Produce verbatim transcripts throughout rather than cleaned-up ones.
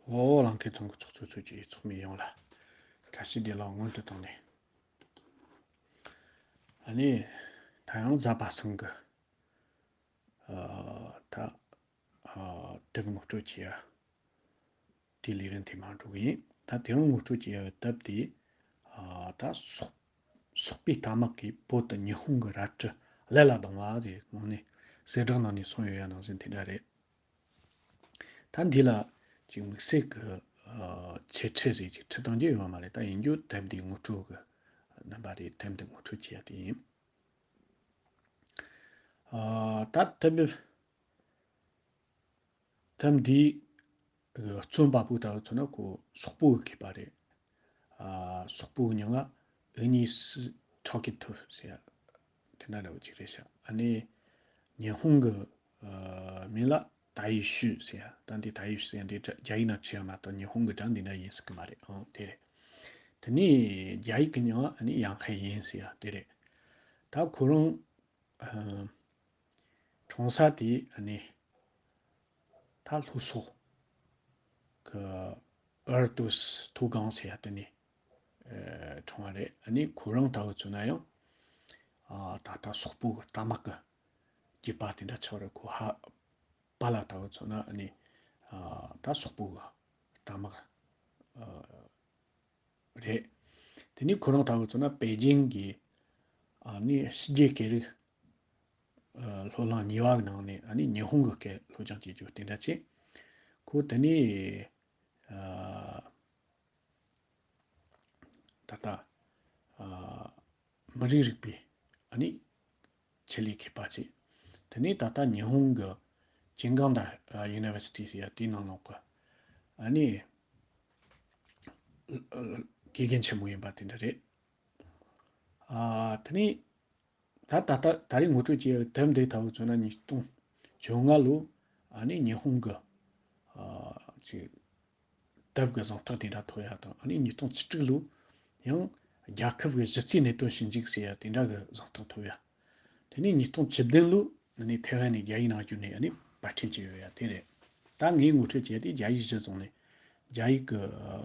འོ་ལང་ཁའི་ཚང་གི་ཚོགས་གཙོ་ཚོས་ཀྱི་ཚོགས་མི་ཡོངས་ལ་བཀྲ་ཤིས་བདེ་ལེགས་སྔོན་དུ་བཏང་ནས། ཨ་ནི་ད་ཡང་གཟའ་པ་སངས་གི་ཨ་ད་ཨ་དེབ་ངོ་སྤྲོད་བྱེད་ཡ་དེ་ལས་རིམ་དེ་མར་འགྲོ་གི་ཡིན། ད་དེ་རིང་ངོ་སྤྲོད་བྱེད་ཡ་དེབ་དེ་ཨ་ད་སོག་སོག་པོའི་རྟ་དམག་གིས་བོད་དང་ཉི་ཧོང་གི་རལ་གྲི་བླ་ལ་ལྡང་བ་ཟེར་ནང་ནས་གསལ་བསྒྲགས་ནང་ནས་གསུངས་ཡོད་ཡ་ནང་བཞིན་དེ་འདྲ་རེད། ད་འདི་ལ་ཅིག་དམིགས་བསལ་གྱི་ཨ་ཆེ་ཁྲི་ཟིག་ཅིག་ཁྲི་བཏང་རྒྱུ་ཡོད་མ་རེད། ད་ཡིན་རྒྱུ་དེབ་འདི་ངོ་སྤྲོད་ཀྱི་རྣམ་པ་རེད། དེབ་འདི་ངོ་སྤྲོད་བྱེད་ཡ་དེ་ཡིན། ཨ་ད་དེབ་དེབ་འདི་ཨ་རྩོམ་པ་པོ་ལྟ་བུ་མཚོན་ན་ཁོ་སོག་པོ་གི་མཁས་པ་རེད། ཨ་སོག་པོ་གི་མྱིང་ལ་ཨུ་ཉི་སི་ཁྲོ་ཀི་ཐུ་ཟེར་ཡ་དེ་འདྲ་འདྲ་བོ་ཅིག་རེད་ཤག་ཨ་ནི་ཉི་ཧོང་གི་ཨ་མིང་ལ་ད་ཡི་ཤུ་ཟེར་ཡ། ད་འདི་ད་ཡི་ཤུ་ཟེར་ཡ་འདི་རྒྱ་ཡིག་ནང་བྲིས་ཡ་མ་གཏོགས་ཉི་ཧོང་གི་སྒྲ་འདི་འདྲ་ཡིན་སྲིད་གི་མ་རེད། ཨང་དེ་རེད། དེ་ནས་རྒྱ་ཡིག་གི་མྱིང་ལ་ཨ་ནི་ཡང་ཧའེ་ཡིན་ཟེར་ཡ་དེ་རེད། ད་ཁོ་རང་ཨ་འཁྲུངས་ས་དེ་ཨ་ནི་ད་ལྷོ་སོག་གི་ཨར་ཏུས་མཐོ་སྒང་ཟེར་ཡ་དེ་ནས་ཨ་འཁྲུངས་པ་རེད། ཨ་ནི་ཁོ་རང་ལྟ་བུ་མཚོན་ན་ཡང་ཨ་ད་ལྟ་སོག་པོ་གི་རྟ་དམག་གི་རྒྱུད་པ་དེ་འདྲ་ཆགས་རེད། ཁོ་ཧ་པ་ལ་ལྟ་བུ་མཚོན་ན་ཨ་ནི་ཨ་ད་སོག་པོ་གི་རྟ་དམག་ཨ་རེད། དེ་ནས་ཁོ་རང་ལྟ་བུ་མཚོན་ན་པེ་ཅིང་གི་ཨ་ནི་ཕྱི་རྒྱལ་སྐད་རིགས་ཨ་སློབ་གླིང་གཉིས་པ་གི་ནང་ནས་ཨ་ནི་ཉི་ཧོང་གི་སྐད་སློབ་སྦྱོང་བྱེད་རྒྱུ་དེ་འདྲ་བྱས། ཁོ་དེ་ནས་ཨ་ད་ལྟ་ཨ་མི་རིགས་རིག་པའི་ཨ་ནི་ཆེད་ལས་མཁས་པ་བྱས། དེ་ནས་ད་ལྟ་ཉི་ཧོང་གི་ཅིན་གང་ད་ཡུ་ནི་ཝར་སི་ཊི་ཟེར་ཡ་དེའི་ནང་ལོགས་གི་ཨ་ནི་དགེ་རྒན་ཆེན་མོ་ཡིན་པ་དེ་འདྲ་རེད། ཨ་དེ་ནས་ད་ད་ལྟ་ད་རེས་ངོ་སྤྲོད་བྱས་ཡོད་དེབ་འདི་ལྟ་བུ་མཚོན་ན་ཉིས་སྟོང་བཅོ་ལྔ་ལོ་ཨ་ནི་ཉི་ཧོང་གི་ཨ་ཅིག་དེབ་ཀྱི་གཟེངས་རྟགས་དེ་འདྲ་ཐོབ་ཡ་དང་། ཨ་ནི་ཉིས་སྟོང་བཅུ་དྲུག་ལོ་ཡང་རྒྱལ་ཁབ་ཀྱི་གཞི་རྩའི་གནད་དོན་ཞིབ་འཇུག་ཟེར་ཡ་དེ་འདྲ་གི་གཟེངས་རྟགས་ཐོབ་ཡ། དེ་ནས་ཉིས་སྟོང་བཅུ་བདུན་ལོ་ཨ་ནི་ཐེ་ཝན་ནས་རྒྱ་ཡིག་ནང་བསྒྱུར་ནས་ཨ་ནི་པར་སྐྲུན་བྱས་ཡོད་ཡ་དེ་རེད། ད་ངས་ངོ་སྤྲོད་བྱས་ཏེ་རྒྱ་ཡིག་གཞི་བཟུང་ནས་རྒྱ་ཡིག་གི་ཨ་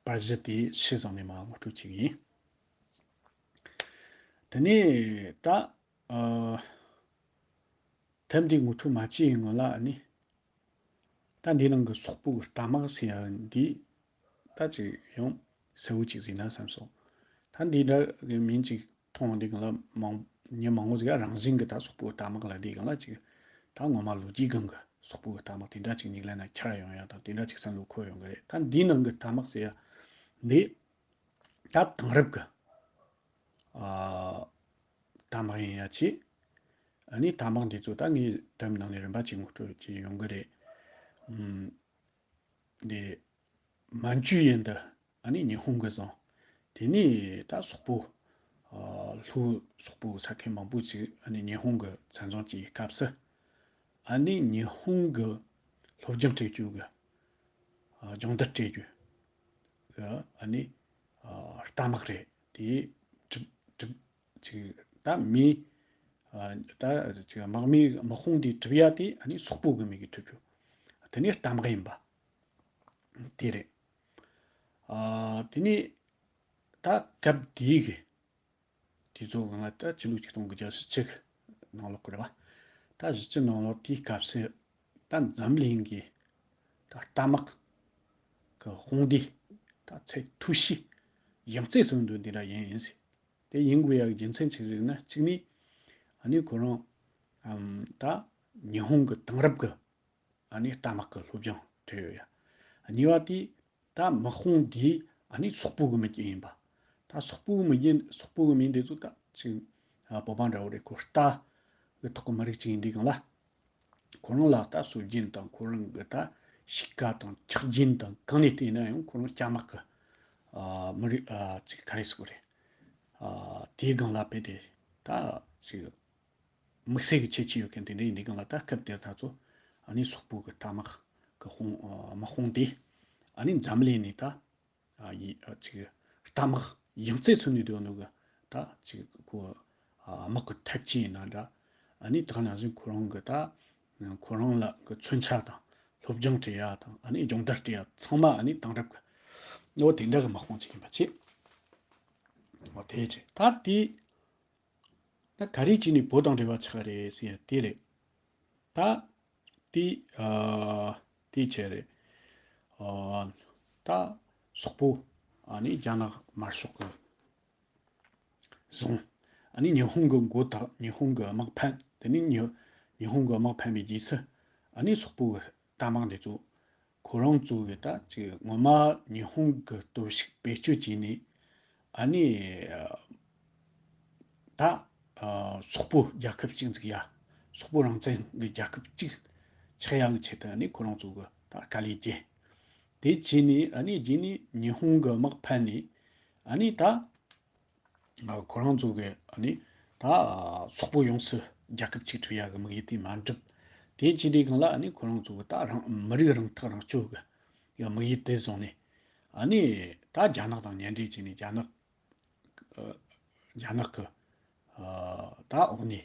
པར་གཞི་དེ་ཕྱི་བཟུང་ནས་མར་ངོ་སྤྲོད་བྱེད་ཀྱི་ཡིན། དེ་ནས་ད་ཨ་དེབ་འདི་ངོ་སྤྲོད་མ་བྱས་སྔོན་ལ་ཨ་ནི་ད་འདི་ནང་གི་སོག་པོ་གི་རྟ་དམག་ཟེར་ཡ་འདི་ད་ཅིག་ཡང་གསལ་བོ་ཅིག་གཟིགས་ན་བསམ་སོང་། ད་འདི་འདྲ་གི་མིང་ཅིག་མཐོང་འདི་གང་ལ་མང་མི་མང་བོ་ཟིག་རང་བཞིན་གི་ད་སོག་པོ་གི་རྟ་དམག་ལ་འདི་གང་ལ་ཅིག་ད་ངོ་མ་ལོ་རྒྱུས་སྒང་གི་སོག་པོ་གི་རྟ་དམག་དེ་འདྲ་ཅིག་མིག་ལམ་ན་འཆར་ཡོང་ཡ་དང་དེ་འདྲ་ཅིག་བསམ་བློ་འཁོར་ཡོང་གི་རེད། ད་འདི་ནང་གི་རྟ་དམག་ཟེར་ཡ་འདི་ད་དེང་རབས་ཀྱི་ཨ་རྟ་དམག་ཡིན་ཡ་ཆེ། ཨ་ནི་རྟ་དམག་འདི་ཚོ་ད་ངས་དེབ་ནང་ནས་རིམ་པ་གཅིག་ངོ་སྤྲོད་བྱས་ཡོང་གི་རེད། ཨམ་འདི་མན་ཇུ་ཡན་དུ་ཨ་ནི་ཉི་ཧོང་གིས་བཟུང་། དེ་ནས་ད་སོག་པོ་ཨ་ལྷོ་སོག་པོ་ས་ཁུལ་མང་པོ་ཅིག་ཨ་ནི་ཉི་ཧོང་གིས་བཙན་བཟུང་བྱས་པའི་སྐབས་སུ། ཨ་ནི་ཉི་ཧོང་གི་སློབ་སྦྱོང་སྤྲད་རྒྱུ་གི་ཨ་སྦྱོང་བརྡར་སྤྲད་རྒྱུ་གི་ཨ་ནི་ཨ་རྟ་དམག་རེད། དེ་གྲུབ་གྲུབ་ཅིག་ད་མི་ཨ་ད་ཅིག་དམག་མི་དམག་དཔུང་དེ་གྲུབ་ཡ་དེ་ཨ་ནི་སོག་པོ་གི་མི་གིས་གྲུབ་རྒྱུ་དེ་ནི་རྟ་དམག་ཡིན་པ་དེ་རེད། ཨ་དེ་ནི་ད་སྐབས་དེའི་གི་དེ་ཚོ་གང་ལ་ད་ཕྱི་ལོ་ཆིག་སྟོང་དགུ་བརྒྱ་བཞི་བཅུ་ནང་ལོགས་ཀྱི་རེད་བ། ད་བཞི་བཅུ་ནང་ལོགས་དེའི་སྐབས་སུ་ད་འཛམ་གླིང་གི་ད་རྟ་དམག་གི་དཔུང་སྡེ་ད་ཚད་མཐོ་ཤོས་ཡང་རྩེ་ཚོན་འདུ་འདི་འདྲ་ཡིན་ཡིན་ཟེར། དེ་ཡིན་དགོས་ཡག་རྒྱུ་མཚན་ཅིག་རེད་ན་གཅིག་ནི་ཨ་ནི་ཁོ་རང་ཨམ་ད་ཉི་ཧོང་གི་དེང་རབས་ཀྱི་ཨ་ནི་རྟ་དམག་གི་སློབ་སྦྱོང་སྤྲད་ཡོད་ཡ། གཉིས་པ་དེ་ད་དམག་དཔུང་འདི་ཨ་ནི་སོག་པོ་གི་མི་སྐྱེ་ཡིན་པ། ད་སོག་པོ་གི་མི་རྒྱན་སོག་པོ་གི་མི་འདི་ཚོ་ད་ཅིག་ཨ་བོད་པ་འདྲ་བོ་རེད། ཁོ་རྟ་གི་ཐོག་གི་མི་རིགས་ཅིག་ཡིན་དུས་གང་ལ། ཁོ་རང་ལ་ད་སྲོལ་རྒྱུན་དང་ཁོ་རང་གི་ད་གཤིས་ཀ་དང་ཆགས་རྒྱུན་དང་གང་ནས་བལྟས་ན་ཡང་ཁོ་རང་སྐྱ་དམག་གི་ཨ་མི་རིགས་ཨ་ཅིག་ག་རེ་ཟེར་དགོས་རེད། ཨ་དེའི་སྒང་ལ་དཔེ་དེ་ད་ཅིག་དམིགས་བསལ་གྱི་ཁྱད་ཆོས་ཡོད་མཁན་དེ་འདྲ་ཡིན་དུས་སྒང་ལ། ད་སྐབས་དེར་ད་ཚོ་ཨ་ནི་སོག་པོ་གི་རྟ་དམག་གི་དཔུང་ཨ་དམག་དཔུང་དེ་ཨ་ནི་འཛམ་གླིང་ནས་ད་ཨ་ཡི་ཨ་ཅིག་རྟ་དམག་ཡང་རྩེ་ཚོན་ནས་སྡོད་ནོ་གི་ད་ཅིག་ཁོ་ཨ་དམག་གི་ཐབས་ཇུས་ཡིན་ན་འདྲ། ཨ་ནི་ད་ག་ནང་བཞིན་ཁོ་རང་གི་ད་ཁོ་རང་ལ་གི་མཚོན་ཆ་དང་ སློབ་སྦྱོང་སྤྲད་ཡ་དང་ཨ་ནི་སྦྱོང་བརྡར་སྤྲད་ཡ་ཚང་མ་ཨ་ནི་དེང་རབས་ཀྱི་འོ་དེ་འདྲ་གི་དམག་དཔུང་ཅིག་ཡིན་པ་བྱས། འོ་དེ་བྱས་ད་དེ་ན་ག་རེ་བྱས་ནས་བོད་དང་འབྲེལ་བ་ཆགས་རེད་ཟེར་ཡ་དེ་རེད། ད་དེ་ཨ་དེ་བྱས་རེད། ཨ་ད་སོག་པོ་ཨ་ནི་རྒྱ་ནག་དམར་ཤོག་གི་བཟུང་། ཨ་ནི་ཉི་ཧོང་གི་མགོ་བཏགས། ཉི་ཧོང་གི་དམག་ཕན། དེ་ནས་ཉི་ཉི་ཧོང་གི་དམག་ཕན་པའི་རྗེས་སུ་ཨ་ནི་སོག་པོ་གི་རྟ་དམག་འདི་ཚོ་ཁོ་རང་ཚོ་གི་ད་ཅིག་ངོ་མ་ཉི་ཧོང་གི་སྟོབས་ཤུགས་བེད་སྤྱོད་བྱས་ནས་ཨ་ནི་ད་སོག་པོ་རྒྱལ་ཁབ་གཅིག་འཛུགས་ཡ། སོག་པོ་རང་བཙན་གི་རྒྱལ་ཁབ་གཅིག་ཆགས་ཡ་གི་ཆེད་དུ་ཨ་ནི་ཁོ་རང་ཚོ་གི་ད་དཀའ་ལས་བརྒྱབ། དེ་བྱས་ནས་ཨ་ནི་རྗེས་ནས་ཉི་ཧོང་གི་དམག་ཕན་ནས་ཨ་ནི་ད། ཁོ་རང་ཚོ་གི་ཨ་ནི་ད་སོག་པོ་ཡོངས་སུ་རྒྱལ་ཁབ་ཅིག་གྲུབ་ཡ་གི་དམིགས་ཡུལ་དེ་མ་འགྲུབ། དེ་བྱས་དུས་སྒང་ལ་ཨ་ནི་ཁོ་རང་ཚོ་གི་ད་རང་མི་རིགས་རང་ཐག་རང་གཅོད་གི་ཡ་དམིགས་ཡུལ་དེ་བཟུང་ནས་ཨ་ནི་ད་རྒྱ་ནག་དང་མཉམ་འབྲེལ་བྱས་ནས་རྒྱ་ནག་རྒྱ་ནག་གི་ད་འོག་ནས་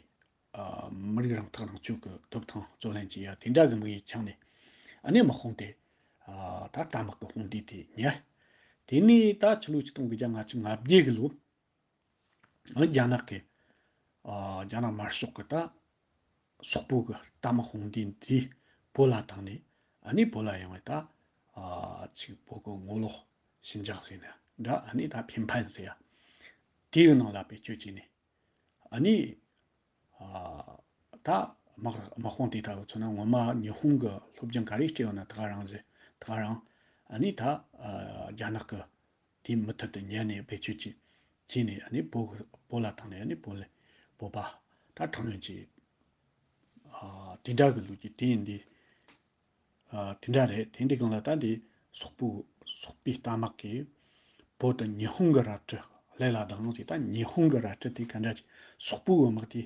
མི་རིགས་རང་ཐག་རང་གཅོད་ཀྱི་ཐོབ་ཐང་རྩོད་ལེན་བྱེད་ཡ་དེ་འདྲ་གི་དམིགས་ཡུལ་འཆང་ནས་ཨ་ནི་དམག་དཔུང་དེ་ད་རྟ་དམག་གི་དཔུང་སྡེ་དེ་ཉར། དེ་ནས་ད་ཕྱི་ལོ་ཆིག་སྟོང་དགུ་བརྒྱ་ལྔ་བཅུ་ང་བརྒྱད་གི་ལོ་རྒྱ་ནག་གི་རྒྱ་ནག་དམར་ཤོག་གི་ད་སོག་པོ་གི་རྟ་དམག་དཔུང་སྡེ་འདི་བོད་ལ་བཏང་ནས་ཨ་ནི་བོད་ལ་ཡོང་བའི་ད་ཅིག་བོད་གི་ངོ་ལོག་ཞི་འཇགས་ཟེར་ན་འདྲ་ཨ་ནི་ད་ཕན་ཕན་ཟེར་ཡ་དེའི་ནང་ལ་བེད་སྤྱོད་བྱས་ནས། ཨ་ནི། ཨ་ད་དམག་དམག་དཔུང་དེ་ལྟ་བུ་མཚོན་ན་ངོ་མ་ཉི་ཧོང་གི་སློབ་སྦྱོང་ག་རེ་སྤྲད་ཡོད་ན་ད་ག་རང་ཟེར་ད་ག་རང་ཨ་ནི་ད་ཨ་རྒྱ་ནག་གི་དེའི་མུ་མཐུད་དུ་ཉར་ནས་བེད་སྤྱོད་ཅིག་བྱས་ནས་ཨ་ནི་བོད་གི་བོད་ལ་བཏང་ནས་ཨ་ནི་བོད་ལ་བོད་པ་ད་དྲག་གནོན་གྱི་ཨ་དེ་འདྲ་གི་ལོ་རྒྱུས་དེ་ཡིན་དུས། ཨ་དེ་འདྲ་རེད། དེ་འདྲའི་སྒང་ལ་ད་འདི་སོག་པོ་སོག་པོའི་རྟ་དམག་གིས་བོད་དུ་ཉི་ཧོང་གི་རལ་གྲི་ལས་ལ་ལྡང་ཟེར། ད་ཉི་ཧོང་གི་རལ་གྲི་དེ་ག་འདྲ་ཅིག་སོག་པོའི་དམག་དེ་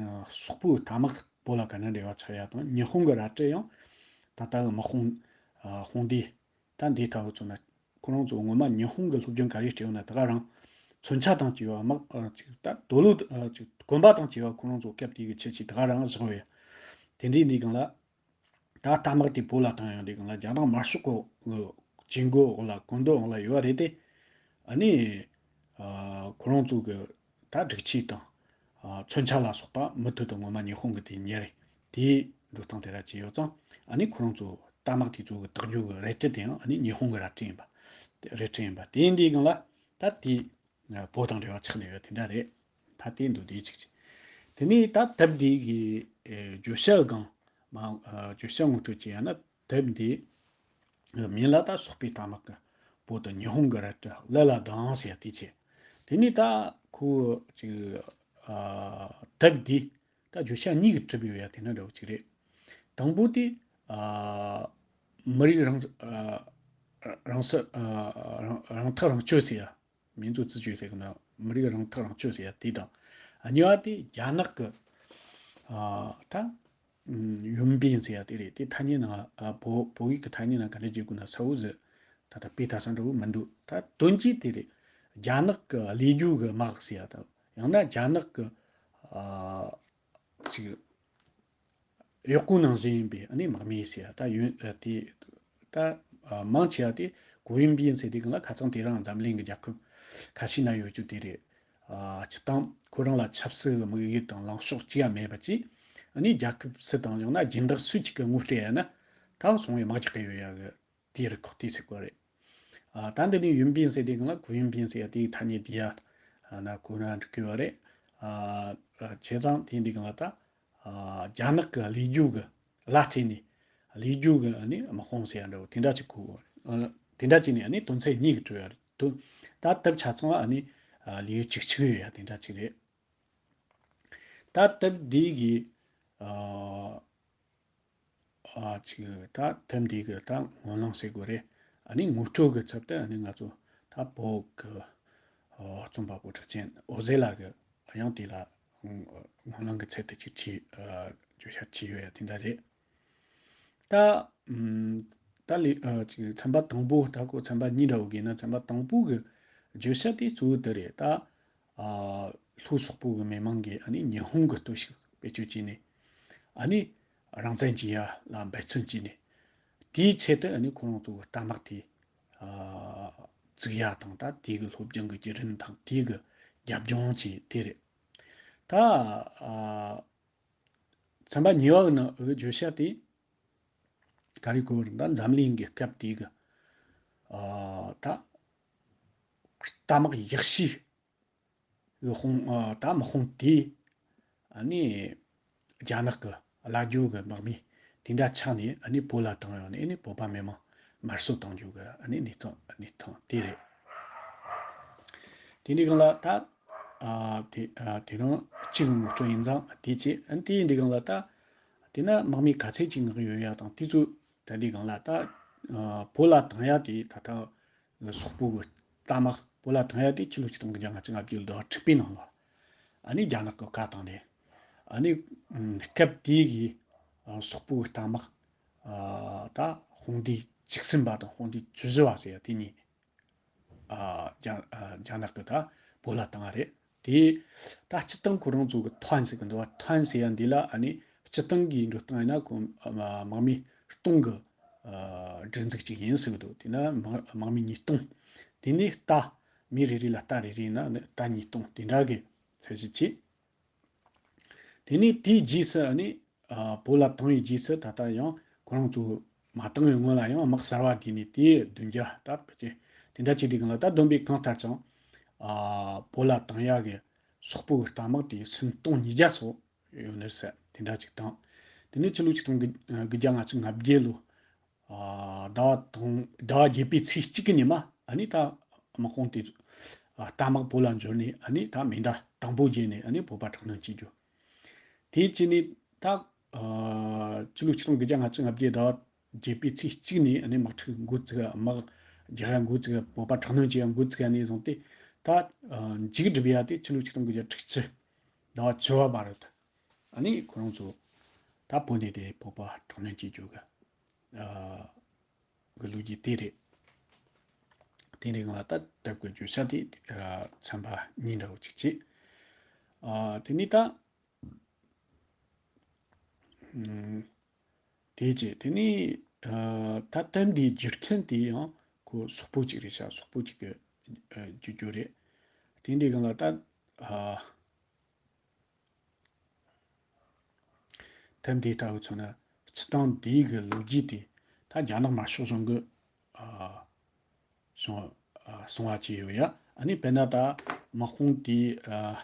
ཨ་སོག་པོའི་རྟ་དམག་བོད་ལ་ག་འདྲ་འབྲེལ་བ་ཆགས་ཡ་དང་ཉི་ཧོང་གི་རལ་གྲི་ཡང་ད་ལྟ་གི་དམག་དཔུང་ཨ་དཔུང་སྡེ་ད་འདི་ལྟ་བུ་ཚོ་ན་ཁོ་རང་ཚོ་ངོ་མ་ཉི་ཧོང་གི་སློབ་སྦྱོང་ག་རེ་སྤྲད་ཡོད་ན་ད་ག་རང་མཚོན་ཆ་དང་བཅས་པ་དམག་ཨ་ཅིག་ད་རྡོ་ལོ་ཨ་ཅིག་གོན་པ་དང་བཅས་པ་ཁོ་རང་ཚོ་སྐབས་དེ་གི་ཁྱད་ཆོས་ད་ག་རང་བཞག་ཡོད། དེ་འདྲའི་འདི་སྒང་ལ། ད་རྟ་དམག་དེ་བོད་ལ་བཏང་ཡོང་དུས་སྒང་ལ་རྒྱ་ནག་དམར་ཤོག་གི་བྱེད་སྒོ་འོག་ལ་བཀོད་འདོམས་འོག་ལ་ཡོད་རེད་དེ། ཨ་ནི། ཨ་ཁོ་རང་ཚོ་གི་ད་སྒྲིག་ཆས་དང་། ཨ་མཚོན་ཆ་ལ་སོགས་པ་མུ་མཐུད་དུ་ངོ་མ་ཉི་ཧོང་གི་དེ་ཉར་རེད། དེའི་འགྲོ་སྟངས་དེ་ར་བྱས་ཡོད་ཙང་ཨ་ནི་ཁོ་རང་ཚོ་རྟ་དམག་དེ་ཚོ་གི་བདག་རྒྱུ་གི་རལ་གྲི་དེའང་ཨ་ནི་ཉི་ཧོང་གི་རལ་གྲི་ཡིན་པ། རལ་གྲི་ཡིན་པ་དེ་ཡིན་དུས་སྒང་ལ་ད་དེ། བོད་དང་འབྲེལ་བ་ཆགས་ནས་ཡོད་དེ་འདྲ་རེད། ད་དེ་འདུག་དེ་གཅིག་བྱས། དེ་ནས་ད་དེབ་འདི་གི་ཨེ་བརྗོད་བྱ་སྒང་མ་ཨ་བརྗོད་བྱ་ངོ་སྤྲོད་བྱས་ཡ་ན་དེབ་འདི་མིང་ལ་ད་སོག་པོའི་རྟ་དམག་གི་བོད་དུ་ཉི་ཧོང་གི་རལ་གྲི་ལས་ལ་ལྡང་ཟེར་ཡ་དེ་བྱས། དེ་ནས་ད་ཁོ་ཅིག་ཨ་དེབ་འདི་ད་བརྗོད་བྱ་གཉིས་ཀྱིས་གྲུབ་ཡོད་ཡ་དེ་འདྲ་འདྲ་བོ་ཅིག་རེད། དང་པོ་དེ་ཨ་མི་རིགས་རང་ཨ་རང་ས་ཨ་རང་རང་ཐག་རང་གཅོད་ཟེར་ཡ། 民族自决 ཟེར་གི་ན་མི་རིགས་རང་ཐག་རང་གཅོད་ཟེར་ཡ་དེ་དང་། གཉིས་པ་དེ་རྒྱ་ནག་གི་ཨ་ད་ཡོན་པིན་ཟེར་ཡ་དེ་རེད། དེ་ཐ་སྙད་ནང་ཨ་བོད་བོད་ཡིག་གི་ཐ་སྙད་ནང་ག་འདྲ་བརྗོད་དགོས་ན་ས་འུ་ཟེར། ད་ལྟ་དཔེ་ལྟ་ས་འདྲ་བོ་མི་འདུག་ད་དོན་གཅིག་དེ་རེད། རྒྱ་ནག་གི་ལས་རྒྱུ་གི་དམག་ཟེར་ཡ་དང་ཡང་ན་རྒྱ་ནག་གི་ཨ་ཅིག་གཡོག་པོ་ནང་བཞིན་ཡིན་པའི་ཨ་ནི་དམག་མི་ཟེར་ཡ་ད་ཡོན་ཨ་དེ་ད་ཨ་མང་ཆེ་བ་དེ་གོ་ཡོན་པིན་ཟེར་དུས་སྒང་ལ་ཁ་སང་དེ་རིང་འཛམ་གླིང་གི་རྒྱལ་ཁབ་ཁ་ཤས་ན་ཡོད་རྒྱུ་དེ་རེད། ཨ་སྤྱིར་བཏང་ཁོ་རང་ལ་ཆབ་སྲིད་ཀྱི་དམིགས་ཡུལ་དང་ལངས་ཕྱོགས་གཅིག་ཡང་མེད་པ་ཅིག་ཨ་ནི་རྒྱལ་ཁབ་སུ་དང་ཡང་ན་སྦྱིན་བདག་སུ་གཅིག་གི་ངོ་སྤྲད་ཡ་ན་ད་སོང་བའི་དམག་རྒྱག་གི་ཡོད་ཡ་གི་དེའི་རིགས་ཁོག་དེའི་ཚིག་པ་རེད། ཨ་ད་འདི་ནི་ཡོན་པིན་ཟེར་དེ་གང་ལ་གུ་ཡོན་པིན་ཟེར་ཡ་དེའི་ཐ་སྙད་དེ་ཡ་ན་གོ་ན་འགྲིག་གི་ཡོད་རེད། ཨ་བྱས་ཙང་དེ་འདི་གང་ལ་ད་ཨ་རྒྱ་ནག་གི་ལས་རྒྱུ་གི་ལ་སྤྲད་ནས་ལས་རྒྱུ་གི་ཨ་ནི་དམག་དཔུང་ཟེར་ཡ་འདྲ་བོ་དེ་འདྲ་ཅིག་གོ་ཨ་དེ་འདྲ་ཅིག་ནས་ཨ་ནི་དོན་ཚན་གཉིས་ཀྱི་གྲོས་ཡ་རེད་དོན་ད་དེབ་ཆ་ཚང་ལ་ཨ་ནི་ཨ་ལས་ཡུལ་གཅིག་གཅིག་ཡོད་ཡ་དེ་འདྲ་ཅིག་རེད། ད་དེབ་འདི་གི་ཨ། ཨ་ཅིག་ད་དེབ་འདི་གི་ད་སྔོན་གླེང་ཟེར་དགོས་རེད། ཨ་ནི་ངོ་སྤྲོད་གི་ཚབ་ཏུ་ཨ་ནི་ང་ཚོ་ད་བོད་གི་ཨོ་རྩོམ་པ་པོ་གྲགས་ཅན་འོད་ཟེར་ལགས་གི་ཡང་དེ་ལ་སྔོན་གླེང་གི་ཚད་དུ་ཅིག་བྲིས་ཨ་བརྗོད་བྱ་བྲིས་ཡོད་ཡ་དེ་འདྲ་རེད། ད་ཨམ་ད་ལི་ཨ་ཅིག་ཚན་པ་དང་པོ་ད་ཁོ་ཚན་པ་གཉིས་འདྲ་བོ་གི་ན་ཚན་པ་དང་པོ་གི་བརྗོད་བྱ་དེ་གཙོ་བོ་དེ་རེད་ད། ཨ་ལྷོ་སོག་པོ་གི་མི་མང་གིས་ཨ་ནི་ཉི་ཧོང་གི་སྟོབས་ཤུགས་བེད་སྤྱོད་བྱས་ནས་ཨ་ནི་རང་བཙན་གྱི་ཡ་ལ་འབད་བརྩོན་བྱས་ནས་ དེའི་ཆེད་དུ་ཨ་ནི་ཁོ་རང་ཚོ་གི་རྟ་དམག་དེ་ཨ་བཙུགས་ཡ་དང་། ད་དེ་གི་སློབ་སྦྱོང་གི་བརྒྱུད་རིམ་དང་། དེ་གི་རྒྱབ་ལྗོངས་ཀྱི་དེ་རེད། ད་ཨ་ཚན་པ་གཉིས་པ་གི་ནང་གི་བརྗོད་བྱ་དེ་ག་རེ་གོ་རེད། ད་འཛམ་གླིང་གི་སྐབས་དེ་གི་ཨ་ད་རྟ་དམག་ཡག་ཤོས་གི་དཔུང་ཨ་ད་དམག་དཔུང་དེ་ཨ་ནི་རྒྱ་ནག་གི་བླ་རྒྱུ་གི་དམག་མི་དེ་འདྲ་ཆགས་ནས་ཨ་ནི་བོད་ལ་བཏང་ཡོང་ནས་ཨ་ནི་བོད་པ་མི་མང་དམར་གསོད་གཏོང་རྒྱུ་གི་ཨ་ནི་གནས་སྟངས་གནས་སྟངས་དེ་རེད། དེ་འདྲའི་སྒང་ལ་ད་ཨ་དེ་ཨ་དེ་རིང་གཅིག་ངོ་སྤྲོད་ཡིན་ཙང་དེ་བྱས། ཨ་ནི་དེ་འདྲའི་སྒང་ལ་ད་དེ་ན་དམག་མི་ག་ཚད་ཅིག་མངགས་ཡོད་ཡ་དང་། དེ་ཚོ་ད་འདི་སྒང་ལ་ད་ཨ་བོད་ལ་བཏང་ཡ་དེ་ད་ལྟ་སོག་པོ་གི་རྟ་དམག་བོད་ལ་བཏང་ཡ་དེ་ཕྱི་ལོ་ཆིག་སྟོང་དགུ་བརྒྱ་ལྔ་བཅུ་ང་བརྒྱད་ལོ་ཟླ་བ་དྲུག་པའི་ནང་ལ་ཨ་ནི་རྒྱ་ནག་གི་བཀའ་བཏང་ནས། ཨ་ནི་ཨམ་སྐབས་དེའི་གི་ཨ་སོག་པོ་གི་རྟ་དམག་ཨ་ད་དཔུང་སྡེ་བཅུ་གསུམ་པ་དང་དཔུང་སྡེ་བཅུ་བཞི་པ་ཟེར་ཡ་དེ་གཉིས་ཨ་རྒྱ་ཨ་རྒྱ་ནག་གི་ད་བོད་ལ་བཏང་བ་རེད། དེ་ད་སྤྱིར་བཏང་ཁོ་རང་ཚོ་གི་ཐོན་ཟེར་གི་འདུག་བ། ཐོན་ཟེར་ཡ་འདི་ལ་ཨ་ནི་སྤྱིར་བཏང་གི་འགྲོ་སྟངས་ཡིན་ན་ཁོ་ཨ་དམག་མི་སྟོང་གི་ཨ་སྒྲིག་འཛུགས་ཅིག་ཡིན་ཟེར་གི་འདུག་དེ་ན་དམག་དམག་མི་ཉིས་སྟོང་། དེ་ནས་རྟ་མི་རེ་རེ་ལ་རྟ་རེ་རེ་ཡིན་ན་ནི་རྟ་ཉིས་སྟོང་དེ་འདྲ་གི་ཚད་གཞི་བྱས། དེ་ནས་དེའི་རྗེས་སུ་ཨ་ནི་ཨ་བོད་ལ་བཏང་བའི་རྗེས་སུ་ད་ལྟ་ཡང་ཁོ་རང་ཚོ་མ་བཏང་བའི་སྔོན་ལ་ཡང་དམག་གསར་བ་དེ་ནས་དེ་བདུན་བརྒྱ་ད་ཕལ་ཆེར་དེ་འདྲ་བྱས་དུས་སྒང་ལ། ད་བསྡོམས་པས་གང་ལྟར་ཀྱང་ཨ་བོད་ལ་བཏང་ཡག་གི་སོག་པོ་གི་རྟ་དམག་དེ་སུམ་སྟོང་ཉིས་བརྒྱ་སོགས་ཡོད་ནི་ཟེར་དེ་འདྲ་ཅིག་དང་། དེ་ནས་ཕྱི་ལོ་ཆིག་སྟོང་དགུ་བརྒྱ་ལྔ་བཅུ་ང་བརྒྱད་ལོ་ཨ་ཟླ་བ་དང་ཟླ་བ་བརྒྱད་པའི་ཚེས་གཅིག་གི་ཉི་མ་ཨ་ནི་ད་དམག་དཔུང་དེ་ཨ་རྟ་དམག་བོད་ལ་འབྱོར་ནས་ཨ་ནི་ད་མེ་མདའ་དང་པོ་བརྒྱབ་ནས་ཨ་ནི་བོད་པ་དྲག་གནོན་བྱེད་རྒྱུ། དེའི་རྗེས་ནས་ད་ཨ་ཕྱི་ལོ་ཆིག་སྟོང་དགུ་བརྒྱ་ལྔ་བཅུ་ང་བརྒྱད་ཟླ་བ་བརྒྱད་པའི་ཚེས་གཅིག་ནས་ཨ་ནི་དམག་འཁྲུག་འགོ་བཙུགས། དམག་རྒྱག་ཡ་འགོ་བཙུགས། བོད་པ་དྲག་གནོན་བྱེད་ཡ་འགོ་བཙུགས་ནས་བཟུང་སྟེ། ད་ཨ་མཇུག་སྒྲུབ་ཡ་དེ་ཕྱི་ལོ་ཆིག་སྟོང་དགུ་བརྒྱ་དྲུག་ཅུ་ཟླ་བ་བཅུ་བ་བར་དུ་ཨ་ནི་ཁོ་རང་ཚོ་ད་བོད་ནས་དེ་བོད་པ་དྲག་གནོན་བྱེད་རྒྱུ་གི་ཨ་གི་ལོ་རྒྱུས་དེ་རེད། དེ་རིང་ལ་ད་དེབ་ཀྱི་བརྗོད་བྱ་དེ་ཨ་ཚན་པ་གཉིས་འདྲ་བོ་ཅིག་བྱས། ཨ་དེ་ནས་ད་ཨམ་དེ་བྱས། དེ་ནས་ཨ་ད་དེབ་འདིའི་སྒྱུར་མཁན་དེ་ཡང་ཁོ་སོག་པོ་ཅིག་རེད་ཤག་སོག་པོ་ཅིག་གི་ཨ་སྒྱུར་རྒྱུ་རེད། དེ་འདྲའི་སྒང་ལ་ད་ཨ་དེབ་འདི་ལྟ་བུ་མཚོན་ན་སྤྱིར་བཏང་འདི་གི་ལོ་རྒྱུས་དེ་ད་རྒྱ་ནག་དམར་ཤོག་གཞུང་གི་ཨ་གསུང་ཨ་གསུང་བ་བྱས་ཡོད་ཡ། ཨ་ནི་དཔེར་ན་ད་དམག་དཔུང་དེ་ཨ་